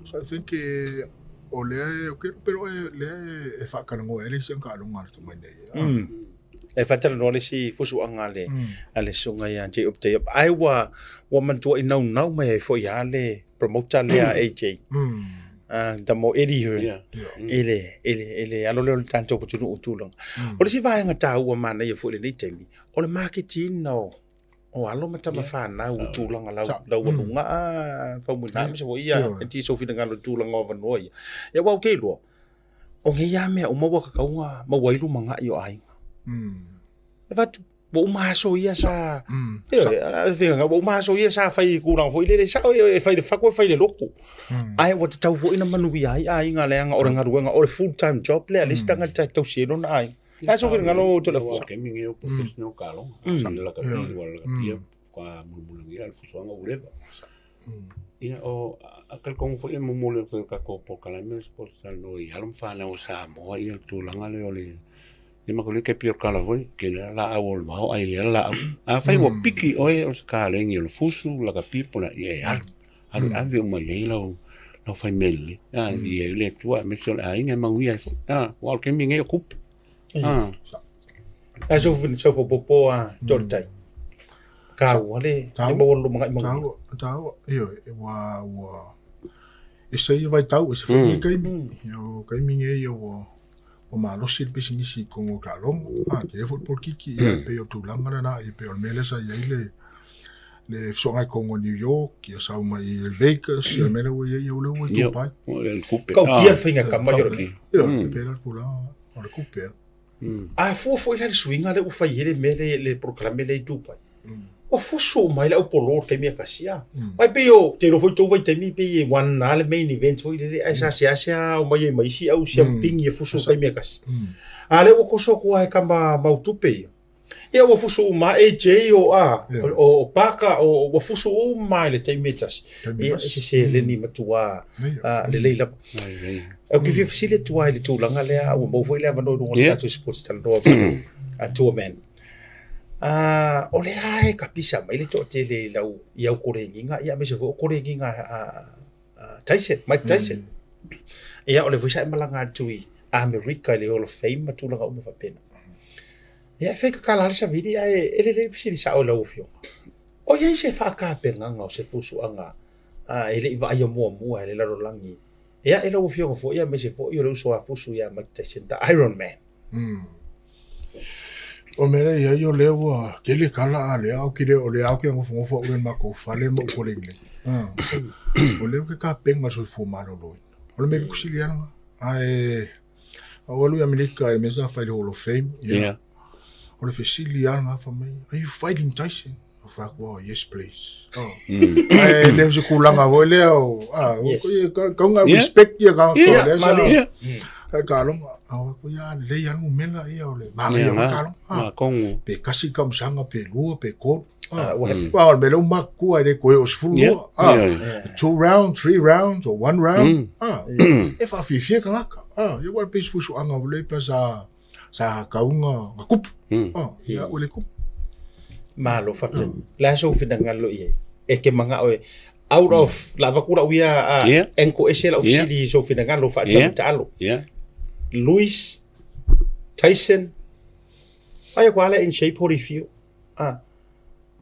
[SPEAKER 2] So I think e o lea e ou te iloa pe iloa lea e faatalanoa ai le isi taaloga a le tamai nei.
[SPEAKER 1] E faatalanoa le isi fusuaga a le a le susuga ia J. Opetaia. Ai ua ua manatua i naunau mai ai foi lava le promoter lea a AJ. Tamo Eddie Hearn i le, i le, i le alo lea o le tatou atunuu i tulaga. O le isi vaega taua manaia foi i lenei taimi, o le maketiina o, o alo ma tama fanau i tulaga lau, laualuga a Faumuina aemaise foi ia e ti sou finagalo i tulaga o avanoa ia. Ia aua ou te iloa, o nei lava mea uma ua tatau ona maua ai lumanai o aiga. E avatu, ua uma aso ia sa ua uma aso ia sa fai i tulaga foi lele sao e fai i le fatu e fai i le lotu ae ua tatau foi ona manuia ai aiga leaga o le galuega o le full time job lea a le isi tagata e tausi ai lona aiga. Ae sou finagalo o Toleafoa?
[SPEAKER 3] Taimi lenei o professional kaloga. Sa lakapi ua lakapi ka mulimuli ia le fusoaga ua leva. Ia o a talitonu foi e momoli atu e le tatou polokalame o le Sports Talanoa i alo ma fanau a Samoa ia le tulaga lea o le ia matou le pei o le tala foi tele lava laau o le vao ae i ai lava laau. Afai ua piki oe o se kalegi o le fusu, lakapi po o le a, ia e alu, alu e ave uma i ai lau lau fai mea lelei a viia ai le Atua aemaise o le aiga e manuia ai foi. Aua o le taimi lenei o tupe.
[SPEAKER 1] Ae sou faaopoopo a Toaletai. Taua le maua lumanai manuia.
[SPEAKER 2] Taua, taua. Ioe, ua, ua, ese ia vaitau, ese foi lenei taimi. O taimi nei ua, ua malosi le pisinisi i totonu o taaloga. A, tele foi le polokiki, ia, pei o le tulaga lena, ia pei o le mea lea sa i ai le, le fesoagai totonu o New York, ia sau mai i Vegas, ia le mea lea ua i ai, ia o lea ua i Dubai.
[SPEAKER 1] Tautia le faiga tama i o le mea.
[SPEAKER 2] Ioe, e pei la le tulaga o le kupe.
[SPEAKER 1] A fua foi la i le suiga lea ua fai ai le mea lea, le polokalame lea i Dubai, ua fusu uma ai le aupolo i le taimi e tasi a. Aua e pei o, ou te iloa foi i tou vaitaimi pei e one lava le main event foi lele, ae sa seasea omai ai ma isi au siamupini e fusu i le taimi e tasi. A o lea ua toso atu lava e tama mau tupe ia, ia ua fusu uma lava AJ o a, o Parker, ua fusu uma lava i le taimi e tasi. Ia, o se seleni matua lelei lava. Ou te fia fesili atu lava i le tulaga lea, ua maua foi le avanoa i luga o le tatou Sports Talanoa a Tour Man. O lea lava e kapisa mai le toatele i lau i au koleniga, ia aemaise foi o koleniga a Tyson, Mike Tyson. Ia o lea foi sa e malaga atu i Amerika i le Hall of Fame ma tulaga uma faapena. Ia e fai tatala lava le savili ae e lelei le fesili sao i lau Afioga. O i ai se faatapenaga o se fusuaga e le i vaaia muamua e le lalolagi? Ia, i lau Afioga foi aemaise foi o le uso a fusu ia Mike Tyson, the Iron Man.
[SPEAKER 2] O le mea lea e i ai o lea ua tele tala a lea ou te le o lea ou te nofonofo au i le matou fale ma ou koleni. O lea ou te tapena le soifua maloloina. O le mea pito sili lava lena. Ae ou alu i Amerika i le mea sa fai i le Hall of Fame. Ia. O le fesili lava lena fai mai, are you fighting Tyson? Ou fai atu, oh, yes please. Oh. Ae le o se tulaga foi lea o, ah,
[SPEAKER 1] Yes.
[SPEAKER 2] kauga respect ia ka
[SPEAKER 3] Yeah,
[SPEAKER 2] lea sa.
[SPEAKER 3] Yeah.
[SPEAKER 2] Ai taaloga, au atu ia lelei lava le numera ia o le manaia foi taaloga. Ah,
[SPEAKER 3] Kongo.
[SPEAKER 2] pe tasi tausaga, pe lua, pe tolu.
[SPEAKER 1] Ah, ua happy.
[SPEAKER 2] Aua o le mea lea ua matutua e le toe oo 12. Ah, two round, three rounds or one round. Ah, e faafiafia tagata. Ah, ia ua pei se fusuaga foi lea pe sa sa kauga na tupu. Ah, ia ua le tupu.
[SPEAKER 1] Malo faafetai. O le a sou finagalo i ai? E te manao e out of la avatu lau ia a angle ese lau fesili i sou finagalo faatau taalo. Louis Tyson aia koa le in shape Holyfield. Ah.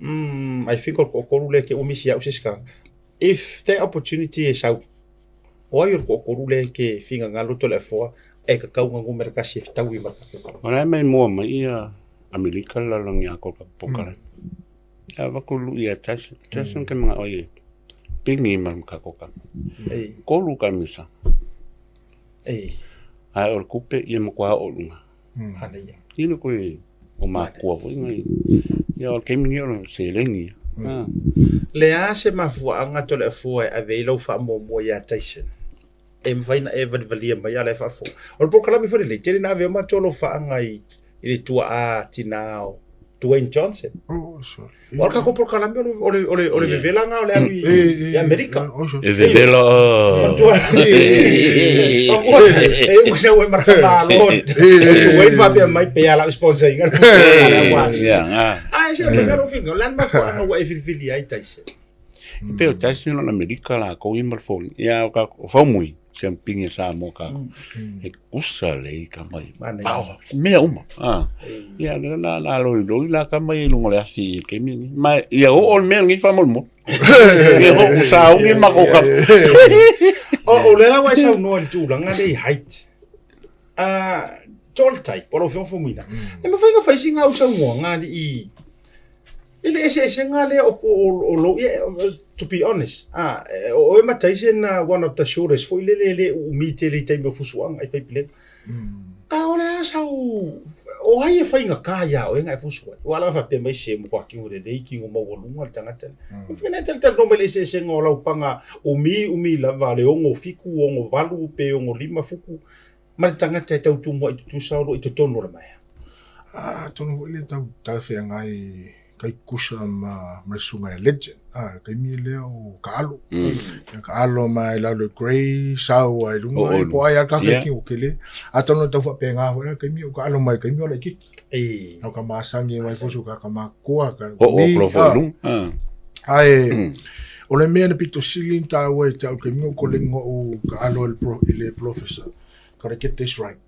[SPEAKER 1] I think o le toatolu lea te ua misi au se isi tagata. If that opportunity e sau, o ai o le toatolu lea e te finagalo Toleafoa e tatau ona numera tasi e fetaui ma le tatou palota?
[SPEAKER 3] O la e mai mua mai ia Amerika le lalolagi atoa i polokalame. E avatu lui ia Tyson. Tyson ke manao ai e pigi ma le tatou tama. Tolu tamisaga. Ae o le tupe ia matua oo i luga.
[SPEAKER 1] Manaia.
[SPEAKER 3] Ina koe o makua foi ngai. Ia o le taimi nei o le seleni ia.
[SPEAKER 1] Le a se mafuaaga Toleafoa e ave ai lau faamuamua ia Tyson? E mafai ona e valivalia mai a o la e faafofoga. O le polokalame foi lenei, tele ina ave ai matou alofaaga i le tuaa tina o Dwayne Johnson.
[SPEAKER 2] Oh, sorry.
[SPEAKER 1] O le tatou polokalame o le, o le, o le vevela lena o le alu i Amerika.
[SPEAKER 2] Oh, sorry.
[SPEAKER 3] E vevela.
[SPEAKER 1] E ua sau e maraka malo. Dwayne faapea mai pe ala sponsor inga.
[SPEAKER 3] Ia, nga.
[SPEAKER 1] Ai se me karo finga, lan mafuaaga ua e filifili ai Tyson.
[SPEAKER 3] E pei o Tyson o le Amerika lakou ia ma le foliga. Ia o ka o Faumui, siampigi e Samoa kākou. E kusa lelei tama ia. Power, mea uma. Ah. Ia lea la la loiloi la tama ia i luga o le afi i le taimi lenei. Ma ia oo le mea lenei faamolemole. Ia ho sauni ma ko ka.
[SPEAKER 1] O lea la ua e saunoa i le tulaga lea i height. Tall type, o lau Afioga Faumuina. E mafai ona fai sina au saunoaga alii i le eseesega lea o o lou, ia, to be honest, o oe ma Tyson one of the shortest foi lele e le uumi tele i taimi o fusuaga i faipilega. A o le a sau, o ai e faigata ia oe na e fusu ai? Ua ala faapea mai se matua tino lelei, tino maualuga le tagata lea. E mafai ona e talatalanoa mai le eseesega o lau paga umi umi lava le 67, 68 pe 65 futu ma le tagata e tau tumuai tutusa o lo o i totonu o le maea.
[SPEAKER 2] Atonu foi le tau talafeagai kai kusa ma ma le susuga ia Legend. Ah, le taimi lea o Kaalo. Ia Kaalo mai lalo i Grey, sau ai lunga, i po ai al ka ki o kele. Atonu tau whapenga foi la taimi o Kaalo mai taimi o la kiki.
[SPEAKER 1] E.
[SPEAKER 2] O ka masangi mai fosu ka ka makoa ka.
[SPEAKER 3] O o pro foi lunga. Ah.
[SPEAKER 2] Ae, o le mea na pito sili ni tāua i te au taimi o ko lengo o Kaalo i le pro, i le professor. Gotta get this right.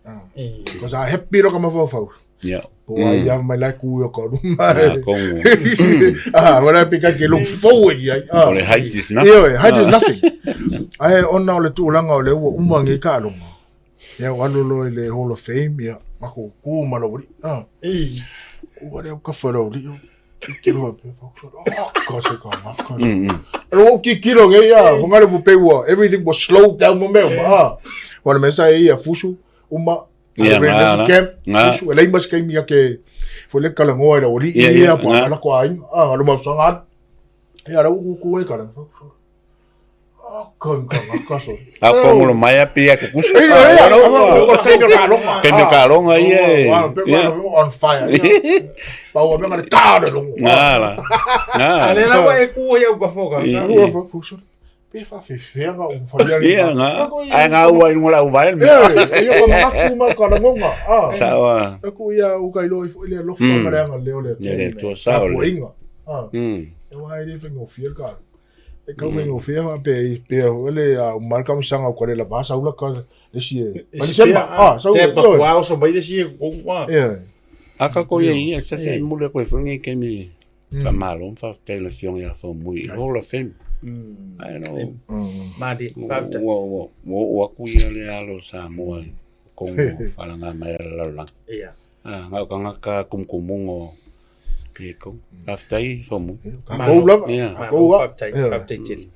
[SPEAKER 2] Ah. Because I happy roka mawhawhau.
[SPEAKER 3] Yeah.
[SPEAKER 2] Po ai ia mai lai ku o ka ruma.
[SPEAKER 3] Ah, kongo.
[SPEAKER 2] Ah, wala pe ka ke look forward ia.
[SPEAKER 3] Ah. O le height is nothing.
[SPEAKER 2] Ioe, height is nothing. Ai ona o le tulaga o le ua uma ngi ka longa. Ia o alu loa i le Hall of Fame ia mako ku ma lo ri. Ah. Ku ale o ka fa lo ri. Kikilo a pe fa. Oh, ka se ka ma ka. Ro kikilo nge ia, fongale bu pe ua. Everything was slow down mo meo. Ah. Wala me sa ia fusu uma
[SPEAKER 3] Ia,
[SPEAKER 2] Re
[SPEAKER 3] ngā,
[SPEAKER 2] nesi
[SPEAKER 3] ngā.
[SPEAKER 2] camp,
[SPEAKER 3] Ngā.
[SPEAKER 2] fusu, e lei mas kaimi a ke, fo le kalangoa i la oli
[SPEAKER 3] Ia,
[SPEAKER 2] ia,
[SPEAKER 3] ia,
[SPEAKER 2] po
[SPEAKER 3] ngā.
[SPEAKER 2] ala ko ai, ah, alo mafusanga atu. Ia, la uku ku e kalang, fo, fo. Ah, ka ka ka ka so.
[SPEAKER 3] A kongo lo mai a pia kukusa.
[SPEAKER 2] Ia, ia, ia, o kaimi o kalonga.
[SPEAKER 3] Kaimi o kalonga, ia, e.
[SPEAKER 2] Wa, pe
[SPEAKER 3] Ia.
[SPEAKER 2] wa on fire. Ia. Pa ua menga le tā le longo.
[SPEAKER 3] Ngā la. Ngā.
[SPEAKER 1] A le la ua e ku ai au ka foka.
[SPEAKER 3] Ia.
[SPEAKER 2] Ua, fo, fo, so. Pe whawhewhenga o wharia le
[SPEAKER 3] Ia, ngā. Ai ngā ua i runga lau vae le
[SPEAKER 2] Ia,
[SPEAKER 3] mea.
[SPEAKER 2] ia ka manaku ma ka rangonga. Ah.
[SPEAKER 3] Sawa.
[SPEAKER 2] Aku ia u kai loi fo ile lofa ma le anga leo le.
[SPEAKER 3] Ia le tua sao le.
[SPEAKER 2] Poinga. Ah. E wa ile whengo fia ka. E kau whengo fia ha pe pe o le a mal kam sanga ko le la ba sa ula ka le si e.
[SPEAKER 1] Palisema.
[SPEAKER 2] Ah, sa
[SPEAKER 1] Te pa kua oso mai le si e kongua.
[SPEAKER 2] Ia.
[SPEAKER 3] Aka ko ia ia, sa se mule koe whangi kemi. Whamalo, whawhtai le whionga ia whamui. Hall of Fame. Ai no.
[SPEAKER 1] Mali, whawhtai.
[SPEAKER 3] Ua, ua, ua, ua aku ia le alo Samoa i Kongo, whalanga mai ala lalolagi.
[SPEAKER 1] Ia.
[SPEAKER 3] Ah, ngau ka ngaka kumukumungo i Kongo. Whawhtai whamui.
[SPEAKER 2] Ka kou lava.
[SPEAKER 3] Ia.
[SPEAKER 2] Ka kou a.
[SPEAKER 1] Whawhtai, whawhtai tele.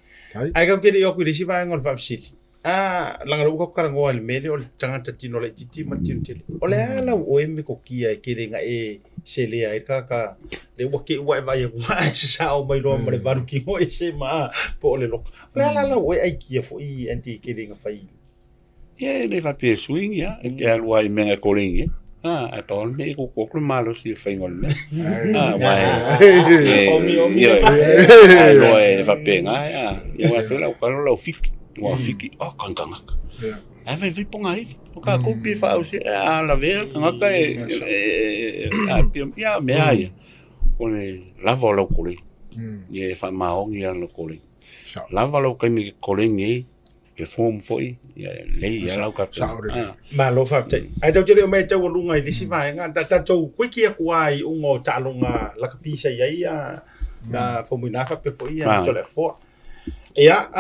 [SPEAKER 1] Ai kau kere i oku i le isi vaenga o le whaafisili. Ah, langa le uka karangoa i le mea lea o le tagata tino laitiiti ma le tino tele. O le a lau oe me kokia e kele nga e selea ai kaka le ua ke ua e vaai atu ae sasao mai loa ma le valu kino e se ma po o le loka. O le a la lau oe aikia foi Andy kele nga fai.
[SPEAKER 3] Ia e le faapea e swing ia, e ke alu ai i mea e koleni ai. Ah, ae pau o le mea i kuku atu le malosi i le faiga o le mea. Ah, aua e,
[SPEAKER 1] Omi, omi.
[SPEAKER 3] ioe, ae loa e faapena, ah, ia aua e fai lau kalo lau fiki, ua fiki, oh, kangakangaka. Ae fai fai ponga ifi, o kākou pei faausi, a lavea le tagata e, e, e, a pia, ia mea ia, o le lava o lau koleni. Ia e faamaoni ana lau koleni. Lava lau taimi e koleni ai, perform foi, ia lelei lava lau tapena.
[SPEAKER 2] Sao lelei.
[SPEAKER 3] Ah.
[SPEAKER 1] Malo faafetai. Ae tatou te le o mai taualuga i le isi vaega, tatou kuiki atu lava i uga o taaloga lakapi sa i ai a Faumuina faapea foi a Toleafoa. Ia,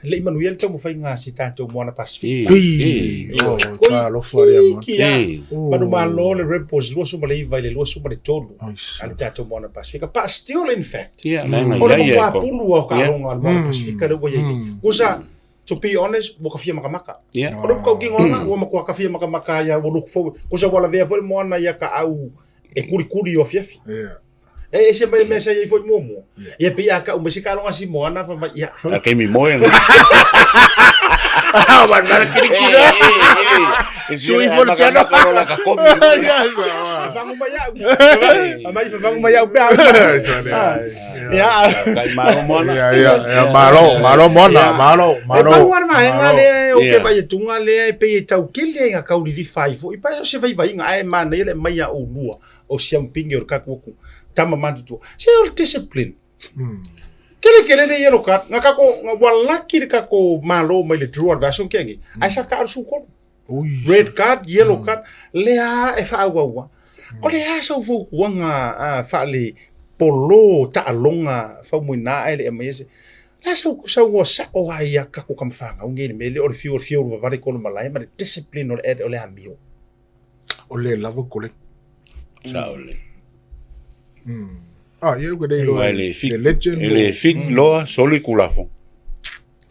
[SPEAKER 1] le i manuia le taumafaiga a si tatou Moana Pasifika.
[SPEAKER 2] Ui, oh, talofa lea moana.
[SPEAKER 1] Ki a manumalo le Rebels 29 i le 23 a le tatou Moana Pasifika. But still in fact,
[SPEAKER 3] Ia, leaga
[SPEAKER 1] o le
[SPEAKER 3] i ai e
[SPEAKER 1] matua
[SPEAKER 3] ko.
[SPEAKER 1] pulu lava o kaaloga a le Moana Pasifika lea ua i ai nei. Kusa, to be honest, ua kafia makamaka. O le upu kaukino ana, ua matua kafia makamaka ia, ua look forward. Kusa ua lavea foi le moana ia kaau e kulikuli o afiafi. E ese mai le mea sa i ai foi muamua. Ia pei a kau mai se kaaloga si moana fai mai, ia.
[SPEAKER 3] A keimi moe.
[SPEAKER 2] Ah, man, man, kiri kiri.
[SPEAKER 3] Sui for channel.
[SPEAKER 1] Fafangu mai au. Amai fafangu mai au pea. Ia.
[SPEAKER 3] Kai malo moana.
[SPEAKER 2] Ia, ia, ia, malo, malo moana, malo, malo.
[SPEAKER 1] E pau lava le vaega lea o ke
[SPEAKER 3] Ia.
[SPEAKER 1] vai atuga lea e pei e tau kele ai nga kaulilifa ai foi. Pa o se vaivaiga ae manaia le aumai a oulua o siampingi o le kakuaku tama matutua. Se o le discipline. Kele kele le yellow card. Nga kako nga ua laki le kako malo mai le draw al vaso ke angi. Ai sa ka al sukolo. Red card, yellow card, lea e whaauaua. O le a sau fautuaga faale Polo taaloga faumuina ae le i aumaia se la sau saunoa sao lava ia tatou tama fanau nei i le mea lea o le fiu o le fiu vavale tonu malae ma le discipline o le o le amio.
[SPEAKER 2] O le lava koleni.
[SPEAKER 3] Sao le.
[SPEAKER 2] Ah, ia ua le iloa.
[SPEAKER 3] E le fit,
[SPEAKER 2] The legend.
[SPEAKER 3] e le fit loa soli kulafono.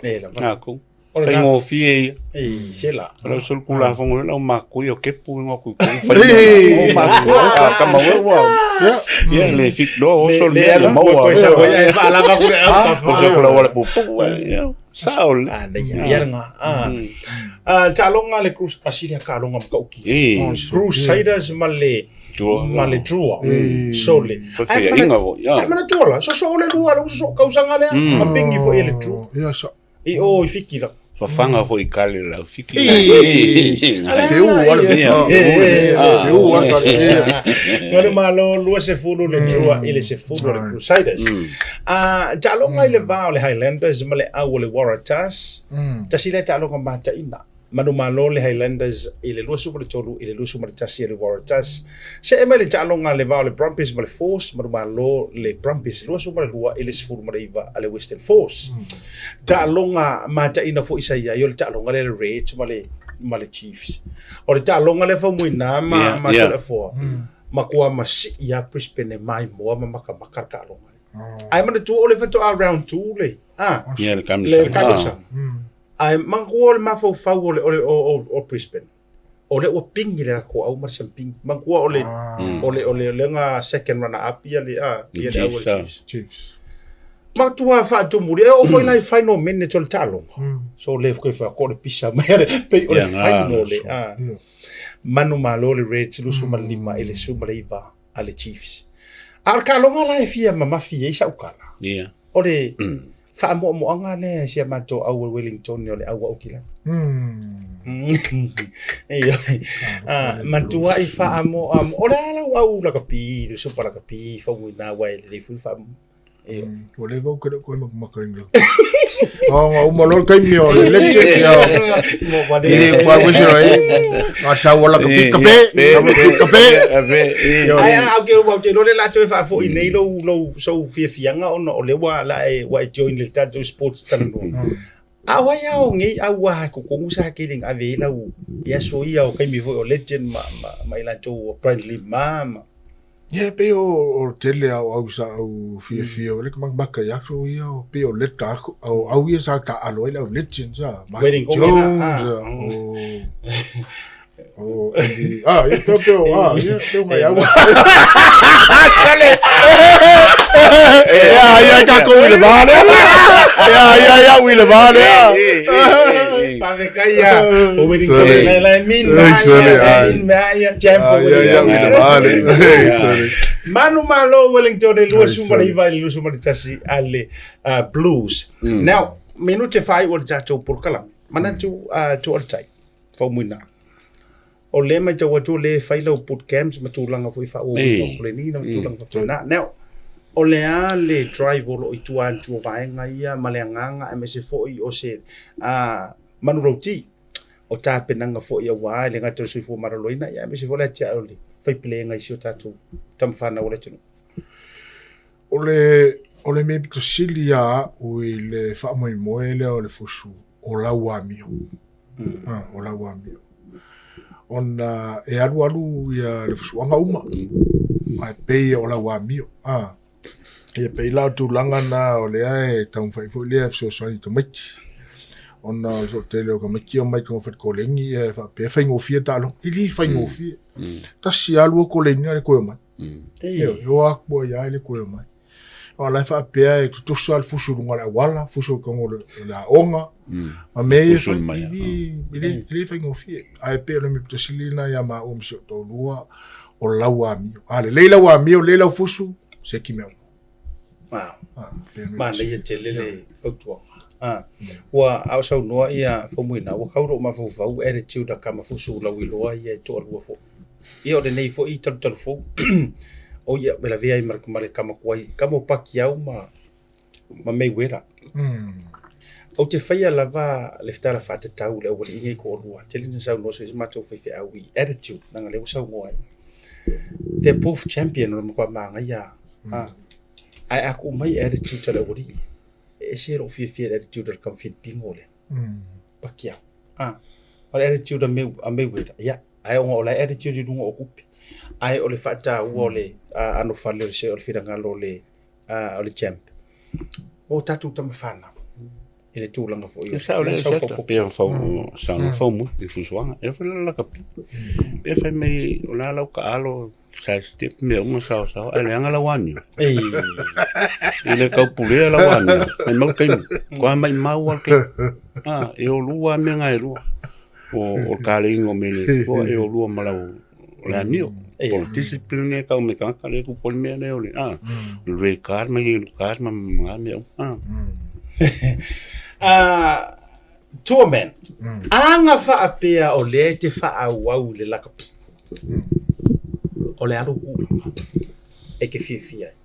[SPEAKER 1] E lava.
[SPEAKER 3] Ako. Faigofie ia.
[SPEAKER 1] Ei, se la.
[SPEAKER 3] O lau soli kulafono le lau makui o kepu ingoa kui kulu
[SPEAKER 2] Ei!
[SPEAKER 3] fai. O kama ua ua. Ia le fit loa oso le mea le maua.
[SPEAKER 1] Koe sa koe ai whaalava kure au ka wha.
[SPEAKER 3] Oso kula wala pupu. Ia, sao le.
[SPEAKER 1] Ah, nei, ia nga. Ah. Ah, taaloga le Crus Brasilia taaloga makauki.
[SPEAKER 3] E.
[SPEAKER 1] Crusaders ma le
[SPEAKER 3] Drua.
[SPEAKER 1] ma le Drua. Sole.
[SPEAKER 3] Faiainga foi.
[SPEAKER 1] Ai manatua la, sosoo le lua, le sosoo kausaga lea, ma pingi foi e le Drua.
[SPEAKER 2] Ia sa.
[SPEAKER 1] I o i Fiki la.
[SPEAKER 3] Fafaga foi i kale lau Fiki.
[SPEAKER 2] Feu ala. Feu ala.
[SPEAKER 1] Ngare malo 20 le Drua i le 10 le Crusaders. Ah, taaloga i le va o le Highlanders ma le au o le Waratahs. Tasi lea taaloga mataina. Manumalo le Highlanders i le 23 i le 21 a le Waratahs. Se'e mai le taaloga le va o le Brumbies ma le Force, manumalo le Brumbies 22 i le 19 a le Western Force. Taaloga mataina foi sa i ai o le taaloga lea le Reds ma le ma le Chiefs. O le taaloga lea faumuina ma
[SPEAKER 3] Yeah,
[SPEAKER 1] ma
[SPEAKER 3] yeah.
[SPEAKER 1] Toleafoa. Matua masii a Brisbane e maimoa ma makamaka le taaloga lea. Ae manatua o le faatoa round 2 le. Ah,
[SPEAKER 3] Ia le
[SPEAKER 1] le
[SPEAKER 3] kamisa.
[SPEAKER 1] kamisa. Ae manatua o le mafaufau o le o le o o Brisbane. O lea ua pingi le latou au ma le sampingi. Manatua o le o le o le le nga second runner up ia le ah ia le au o le
[SPEAKER 3] Chiefs, ah.
[SPEAKER 1] Chiefs.
[SPEAKER 2] Chiefs.
[SPEAKER 1] Matua faatumuli e oo foi la i final minutes o le taaloga. So le koe fa ko le pisa mai le pei o le
[SPEAKER 3] Ia, nga.
[SPEAKER 1] final le ah. Manumalo le Reds 25 i le 19 a le Chiefs. A o le taaloga la e fia mamafi ai sau kala.
[SPEAKER 3] Ia.
[SPEAKER 1] O le faamoamoaga lea e si a matou au o Wellington o le au Aukilani. Ioe. Matuai faamoa o le a lau au lakapi, le supa lakapi, faumuina aua e lelei foi le faamoa. Ioe.
[SPEAKER 2] Ua leva ou ke le koe makamaka i ngala. Oh, nga uma loa le taimi o le legend. Ia. I le kua wisi roi. Nga sa wala ka pika pe. Nga wala pika pe.
[SPEAKER 1] Ai a au ke au te lole la toe faafoi nei lou lou sou fiafiaga ona o lea ua la e ua e join le tatou sports talanoa. A o ai ao nei au a kokogu sa ke le ave ai lau i aso ia o kaimi foi o legend ma ma ma i latou o Brandley ma ma
[SPEAKER 2] Ia, pei o, o tele au au sa au fiafia o le makamaka i aso ia, o pei o leta aku, au, au ia sa taalo ai le au legend sa, Michael
[SPEAKER 1] Wedding Gomera,
[SPEAKER 2] Jones,
[SPEAKER 1] ah.
[SPEAKER 2] o, o Andy, ah, ia, peo, peo, ah, ia, peo ngai au. Ia, ia, kākou i le vā lea. Ia, ia, ia, ui le vā lea.
[SPEAKER 1] Faafetai ia o Wedding
[SPEAKER 2] Sorry.
[SPEAKER 1] Gomera la min ma
[SPEAKER 2] Sorry,
[SPEAKER 1] ia
[SPEAKER 2] ai.
[SPEAKER 1] min ma ia champ
[SPEAKER 2] Ah, ia, ia, ui le vā lea. Sorry.
[SPEAKER 1] Manumalo Wellington e
[SPEAKER 2] sorry.
[SPEAKER 1] 29 i le 21 a le Blues. Now, minute faaiu o le tatou polokalame. Manatu tua o le tai, faumuina. O lea matau atu o lea e fai lau boot camps ma tulaga foi faaauauina o koleniga ma tulaga faapena. Now, o le a le drive o lo o i tua atu o vaega ia ma le agaga aemaise foi o se manulauti o tapenaga foi aua e le gata o le soifua maloloina ia aemaise foi le atiae o le faipelega i si o tatou tama fanau o le atunuu.
[SPEAKER 2] O le, o le mea pito sili ia a'u i le faamoemoe lea o le fusu o lau amio. Ah, o lau amio. Ona e alualu ia le fusuaga uma. Ae pei o lau amio. Ah. Ia pei la o tulaga na o lea e taumafai foi lea e fesoasoani i tamaiti. Ona o le toatele o tamaiti e omai i totonu o falekoleni ia e faapea e faigofie taaloga. E le faigofie. Tasi lava lua koleni na le toe omai. Ioe, e o atu ai lava e le toe omai. O la e faapea e tutusa le fusu i luga o le auala, fusu i totonu o le aoga, ma mea ia e
[SPEAKER 3] Fusu
[SPEAKER 2] fai,
[SPEAKER 3] mai,
[SPEAKER 2] e le, e le, e le faigofie. Ae pei o le mea pito sili lena ia maua ma si ou toalua, o lau amio. A lelei lau amio, lelei lau fusu, seki mea uma.
[SPEAKER 1] Wow.
[SPEAKER 2] Ah, pei o le mea pito
[SPEAKER 1] Manaia
[SPEAKER 2] sili.
[SPEAKER 1] tele le fautuaga. Ah, ua a o saunoa ia Faumuina, ua kau lou mafaufau attitude a kama fusu lauiloa ia e toalua foi. Ia o lenei foi talutalu fou o ia e lavea ai ma le kama tuai, kama o Pacquiao ma ma Mayweather. Ou te faia lava le tala faatatau i le aualii nei toalua. Tele ina saunoa so i se matou faifeau i attitude, leaga o lea ua saunoa ai. They're both champion o le matua manaia. Ah. Ae a tuu mai attitude a le aualii, e ese lou fiafia i le attitude a le tama Filipino lea. Pacquiao. Ah, o le attitude a May, a Mayweather, ia, ae ona o la e attitude i luga o tupe. Ae o le faataua o le anofale o le, o le finagalo o le, o le champ. O tatou tama fanau i le tulaga foi o
[SPEAKER 3] Sa o le sa pe fau sa no fau mu i fusuanga. E foi la lakapi. Pe fai mai o la lau ka alo side step mea uma sao sao ai leaga lau amio.
[SPEAKER 1] Ei.
[SPEAKER 3] I le kau pulea lau amio. Mai mau taimi. Koa mai mau al ke. Ah, e o lua mea ngai lua. O o ka le ingo me le tua e o lua ma lau o le amio. Po le discipline e kau me kaka le ku poli mea le o le. Ah, le card ma le card ma ma mea. Ah.
[SPEAKER 1] Ah, Tour man. Aga faapea o lea e te faaauau i le lakapi. O le alu tulaga e te fiafia ai.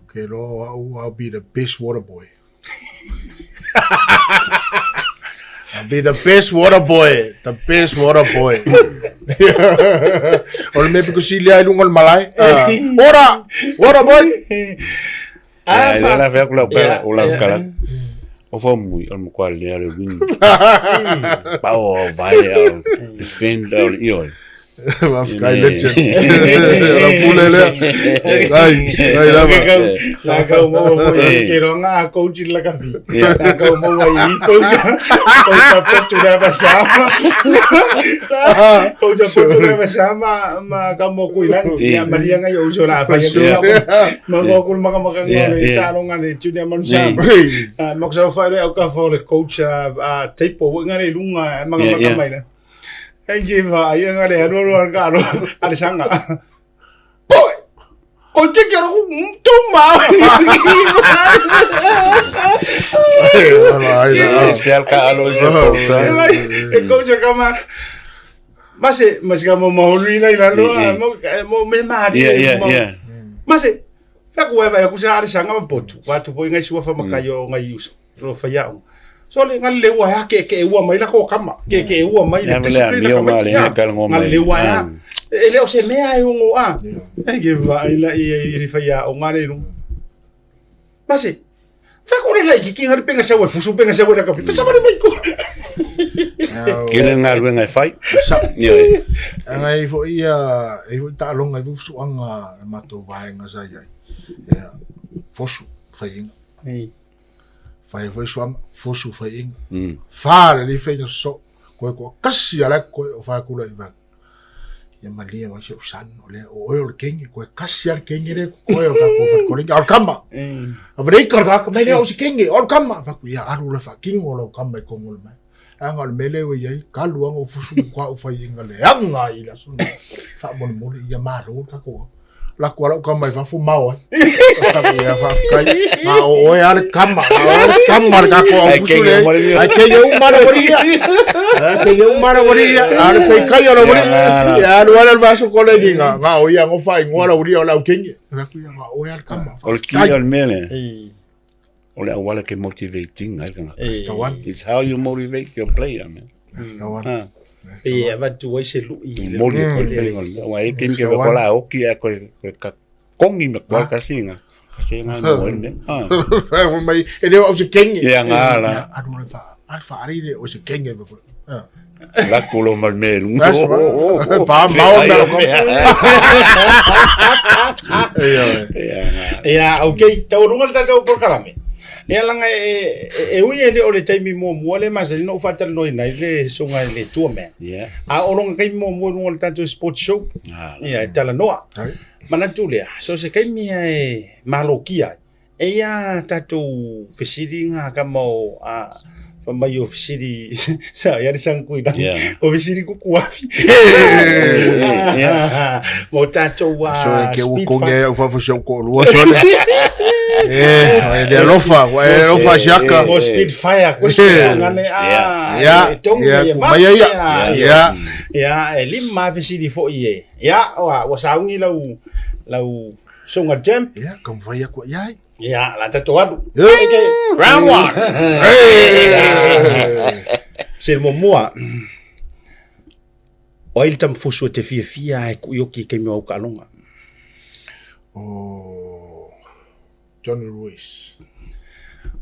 [SPEAKER 2] Okay, loa o au, I'll be the best water boy. I'll be the best water boy. The best water boy. o le mea piko sili ai lunga o le malae. Ah, water! Water boy!
[SPEAKER 3] Ah, fa la fa kula kala o la kala. O fa mui o mo kwa le le win. Pa o vai o defend o io.
[SPEAKER 2] Faafetai legend. La pule lea. Ai, ai lava.
[SPEAKER 1] La kau maua foi ke ronga a coach la kapi. La kau maua i coach. Coach a potu la basama. Coach a potu la basama ma ka mo kui lan. Ya Maria ngai o so la fa ya. Ma mo ku maka maka ngole i taaloga le Junior Manusa. Ma ku sa fa le au ka fa le coach a tape o ngale lunga maka maka mai la. E jiva ai nga le alu alu ka alu ale sanga. Boy! Ko te ke ro tu ma.
[SPEAKER 3] Se al ka alo se porta.
[SPEAKER 1] E coach ka ma Mase, mase ka mo mahulu ina ila lo, mo mo me ma
[SPEAKER 3] Yeah, yeah, yeah.
[SPEAKER 1] Mase, fa ku eva ku sa ale sanga ma potu. Wa tu foi ngai sua fa makaio ngai uso. Lo fai au. So le ngal le ua ya ke ke ua mai la ko kama. Ke ke ua mai
[SPEAKER 3] le discipline ka mai. Ya ka ngo
[SPEAKER 1] mai. Le ua ya. E le o se mea e ngo a. E ke va ila i i fai ya o ngare lu. Mase, fa ko le ki ki ngare penga se ua fusu penga se ua ka. Fa sa mai ko.
[SPEAKER 3] Ke le ngaluega e fai.
[SPEAKER 2] Sa. Anga i fo ia e fo taaloga i fo fusuanga le matou vaega sa i ai. Ia fosu faiga. Fai foi suaga, fosu faiga. Fa le alii faiga sosoo, koe toatasi a la e koe o faakula i vaku. Ia malie mai si ou son, o lea, o oe o le kenge, koe kasi a le kenge lea koe o tatou falekoleni, a o le kama. A vareika le tagata mai lea o se kenge, o le kama. Faku, ia alu loa e faatino lau kama i tonu o le mai. Leaga o le mea lea ua i ai, talu lava ona ou fusu matua ou faiaina leaga ai i le aso lenei. Faamolemole, ia malo le tatou ao. Alu atu lava lau tama i fafo mao ai. Ia faafetai. Na o oe lava le tama. Na o oe le tama le tatou au fusu lea. Ai kei uma le wali ia. Ai kei uma le wali ia. A le feikai o le wali. Ia alu ala le vaso kole ni nga. Nga o ia ngo whaingoa la wali o lau kenge. Nga o oe lava le tama.
[SPEAKER 3] O le ki o le mea lea. O le auala ke motivating ai le tagata.
[SPEAKER 2] That's the one.
[SPEAKER 3] It's how you motivate your player, man.
[SPEAKER 2] That's the one.
[SPEAKER 3] Ah.
[SPEAKER 1] Pe avatu ai se lui i le
[SPEAKER 3] Moli e koe whenga le mea. Wa e kini ke wako la oki a koe koe ka kongi me koe ka singa. Ka singa mo e mea. Ah.
[SPEAKER 2] Whai mai, e leo au se kenge.
[SPEAKER 3] Ia ngā la.
[SPEAKER 2] Alu le wha, alu wha ari le o se kenge. Ah.
[SPEAKER 3] La kulo mal me lunga.
[SPEAKER 2] That's right. Pa mao na lo
[SPEAKER 1] Ia, okay, taualuga le tatou polokalame. Ia laga e, e, e ui e le o le taimi muamua le masani na ou faatalanoaina ai le susuga i le tourman.
[SPEAKER 3] Yeah.
[SPEAKER 1] A o lona taimi muamua i luga o le tatou sport show.
[SPEAKER 3] Ah,
[SPEAKER 1] Ia, e talanoa. Manatu lea, so se taimi e malokia ai. Eia tatou fesili nga kama o a fa mai o fesili sa ia le sang kui
[SPEAKER 3] Yeah.
[SPEAKER 1] o fesili kukuafi.
[SPEAKER 3] Yeah.
[SPEAKER 1] Mo tatou a
[SPEAKER 2] So e ke
[SPEAKER 1] speed
[SPEAKER 2] ukonge
[SPEAKER 1] fight.
[SPEAKER 2] au fafo si au ko'olua sole. E, e le alofa, e le alofa siaka.
[SPEAKER 1] Mo speed fire question ngane a
[SPEAKER 2] Yeah.
[SPEAKER 1] e tongi
[SPEAKER 2] Yeah,
[SPEAKER 1] e
[SPEAKER 2] ku mai ia. Yeah.
[SPEAKER 1] Ia e lima fesili foi e. Ia ua sauni lau lau Songa Jam.
[SPEAKER 2] Ia, taumafai atu i ai.
[SPEAKER 1] Ia, la tatou alu.
[SPEAKER 2] Yeah.
[SPEAKER 1] Round one.
[SPEAKER 2] Hey!
[SPEAKER 1] Se muamua. O ai le tamafusu e te fiafia e kuioki i taimi o au taaloga?
[SPEAKER 2] O... Johnny Ruiz.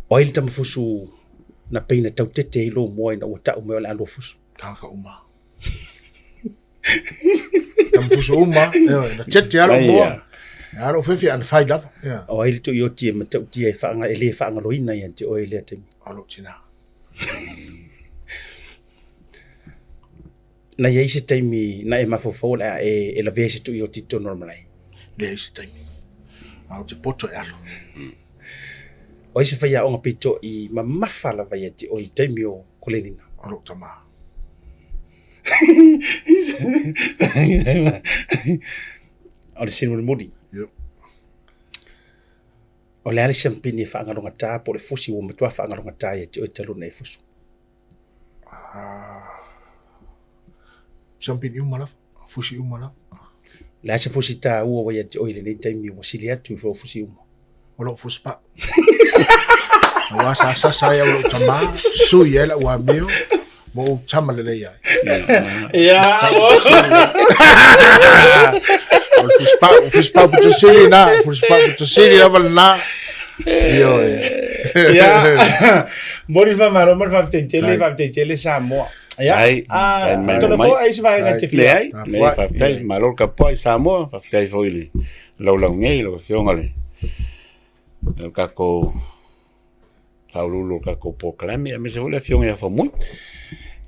[SPEAKER 1] O ai le tamafusu na pei na tautete ai lou moa ina ua tau mai o le a lua fusu?
[SPEAKER 2] Tagata uma. Tamafusu uma, ioe, na tete lava lou moa. A lou fefe ana fai lava. Ia.
[SPEAKER 1] O ai le tuioti e matautia e whaanga, e le whaangaloina ia te oe i lea taimi?
[SPEAKER 2] O lou tina.
[SPEAKER 1] Na i ai se taimi na e mafaufau o le a e, e lavea i se tuioti i totonu o le malae?
[SPEAKER 2] Leai se taimi. A ou te poto e alo.
[SPEAKER 1] O ai se faiaoga pito i mamafa lava ia te oe i taimi o Kolenina?
[SPEAKER 2] O lou tama.
[SPEAKER 1] O le sini mulimuli.
[SPEAKER 2] Yep.
[SPEAKER 1] O le a le siampini e faangalogata po o le fusi ua matua faangalogata ia te oe talu ona e fusu?
[SPEAKER 2] Ah, siampini uma lava, fusi uma lava.
[SPEAKER 1] Le a se fusi taua ua ia te oe i lenei taimi ua sili atu i fusi uma?
[SPEAKER 2] O lou fusi pau. Aua sa sasa ai au lou tama, sui ai lau amio, ma ou tama lelei ai.
[SPEAKER 1] Ia,
[SPEAKER 2] O le fusi pau, fusi pau pito sili na, fusi pau pito sili lava lena. Ioe.
[SPEAKER 1] Ia, mo le faamalo ma le faafetai tele, faafetai tele Samoa. Ia,
[SPEAKER 3] Ai, tai mai
[SPEAKER 1] tona
[SPEAKER 3] mai.
[SPEAKER 1] fua ai se vaega te fia.
[SPEAKER 3] Leai, leai, faafetai, malo le tapuai Samoa, faafetai foi i le laulau nei, lau Afioga i le tatou faauluulu o le tatou polokalame, aemaise foi le Afioga ia Faumui.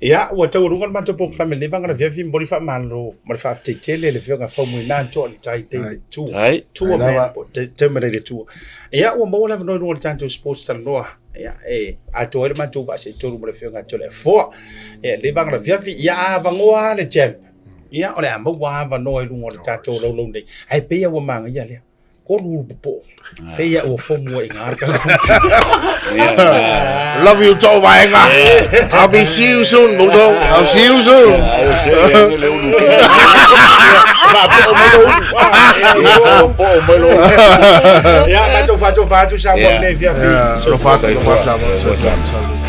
[SPEAKER 1] Ia, ua taualuga le matou polokalame i lenei vaega afiafi, momoli faamalo ma le faafetai tele i le Afioga Faumui Natoalitai David Tua.
[SPEAKER 3] Ai.
[SPEAKER 1] Tua
[SPEAKER 2] Ai lava.
[SPEAKER 1] man, po o Terminator Tua. Ia, ua maua le avanoa i luga o le tatou Sports Talanoa. Ia, e atoa ai le matou vaa seitolu ma le Afioga Toleafoa. Ia, lenei vaega afiafi, ia avanoa le champ. Ia, o le a maua avanoa i luga o le tatou laulau nei. Ae pei lava ua manaia lea. Kolu ulu popo. Pei lava ua fomu ai i ina le tatou.
[SPEAKER 2] Love you to vaega. I'll be see you soon, Muso. I'll see you soon.
[SPEAKER 3] Ai, o se ia le ulu.
[SPEAKER 1] Faapo'o mai lou ulu.
[SPEAKER 3] Faapo'o mai lou ulu.
[SPEAKER 1] Ia, matou faatofa atu Samoa i lenei afiafi.
[SPEAKER 2] Alofa atu, alofa atu, Samoa.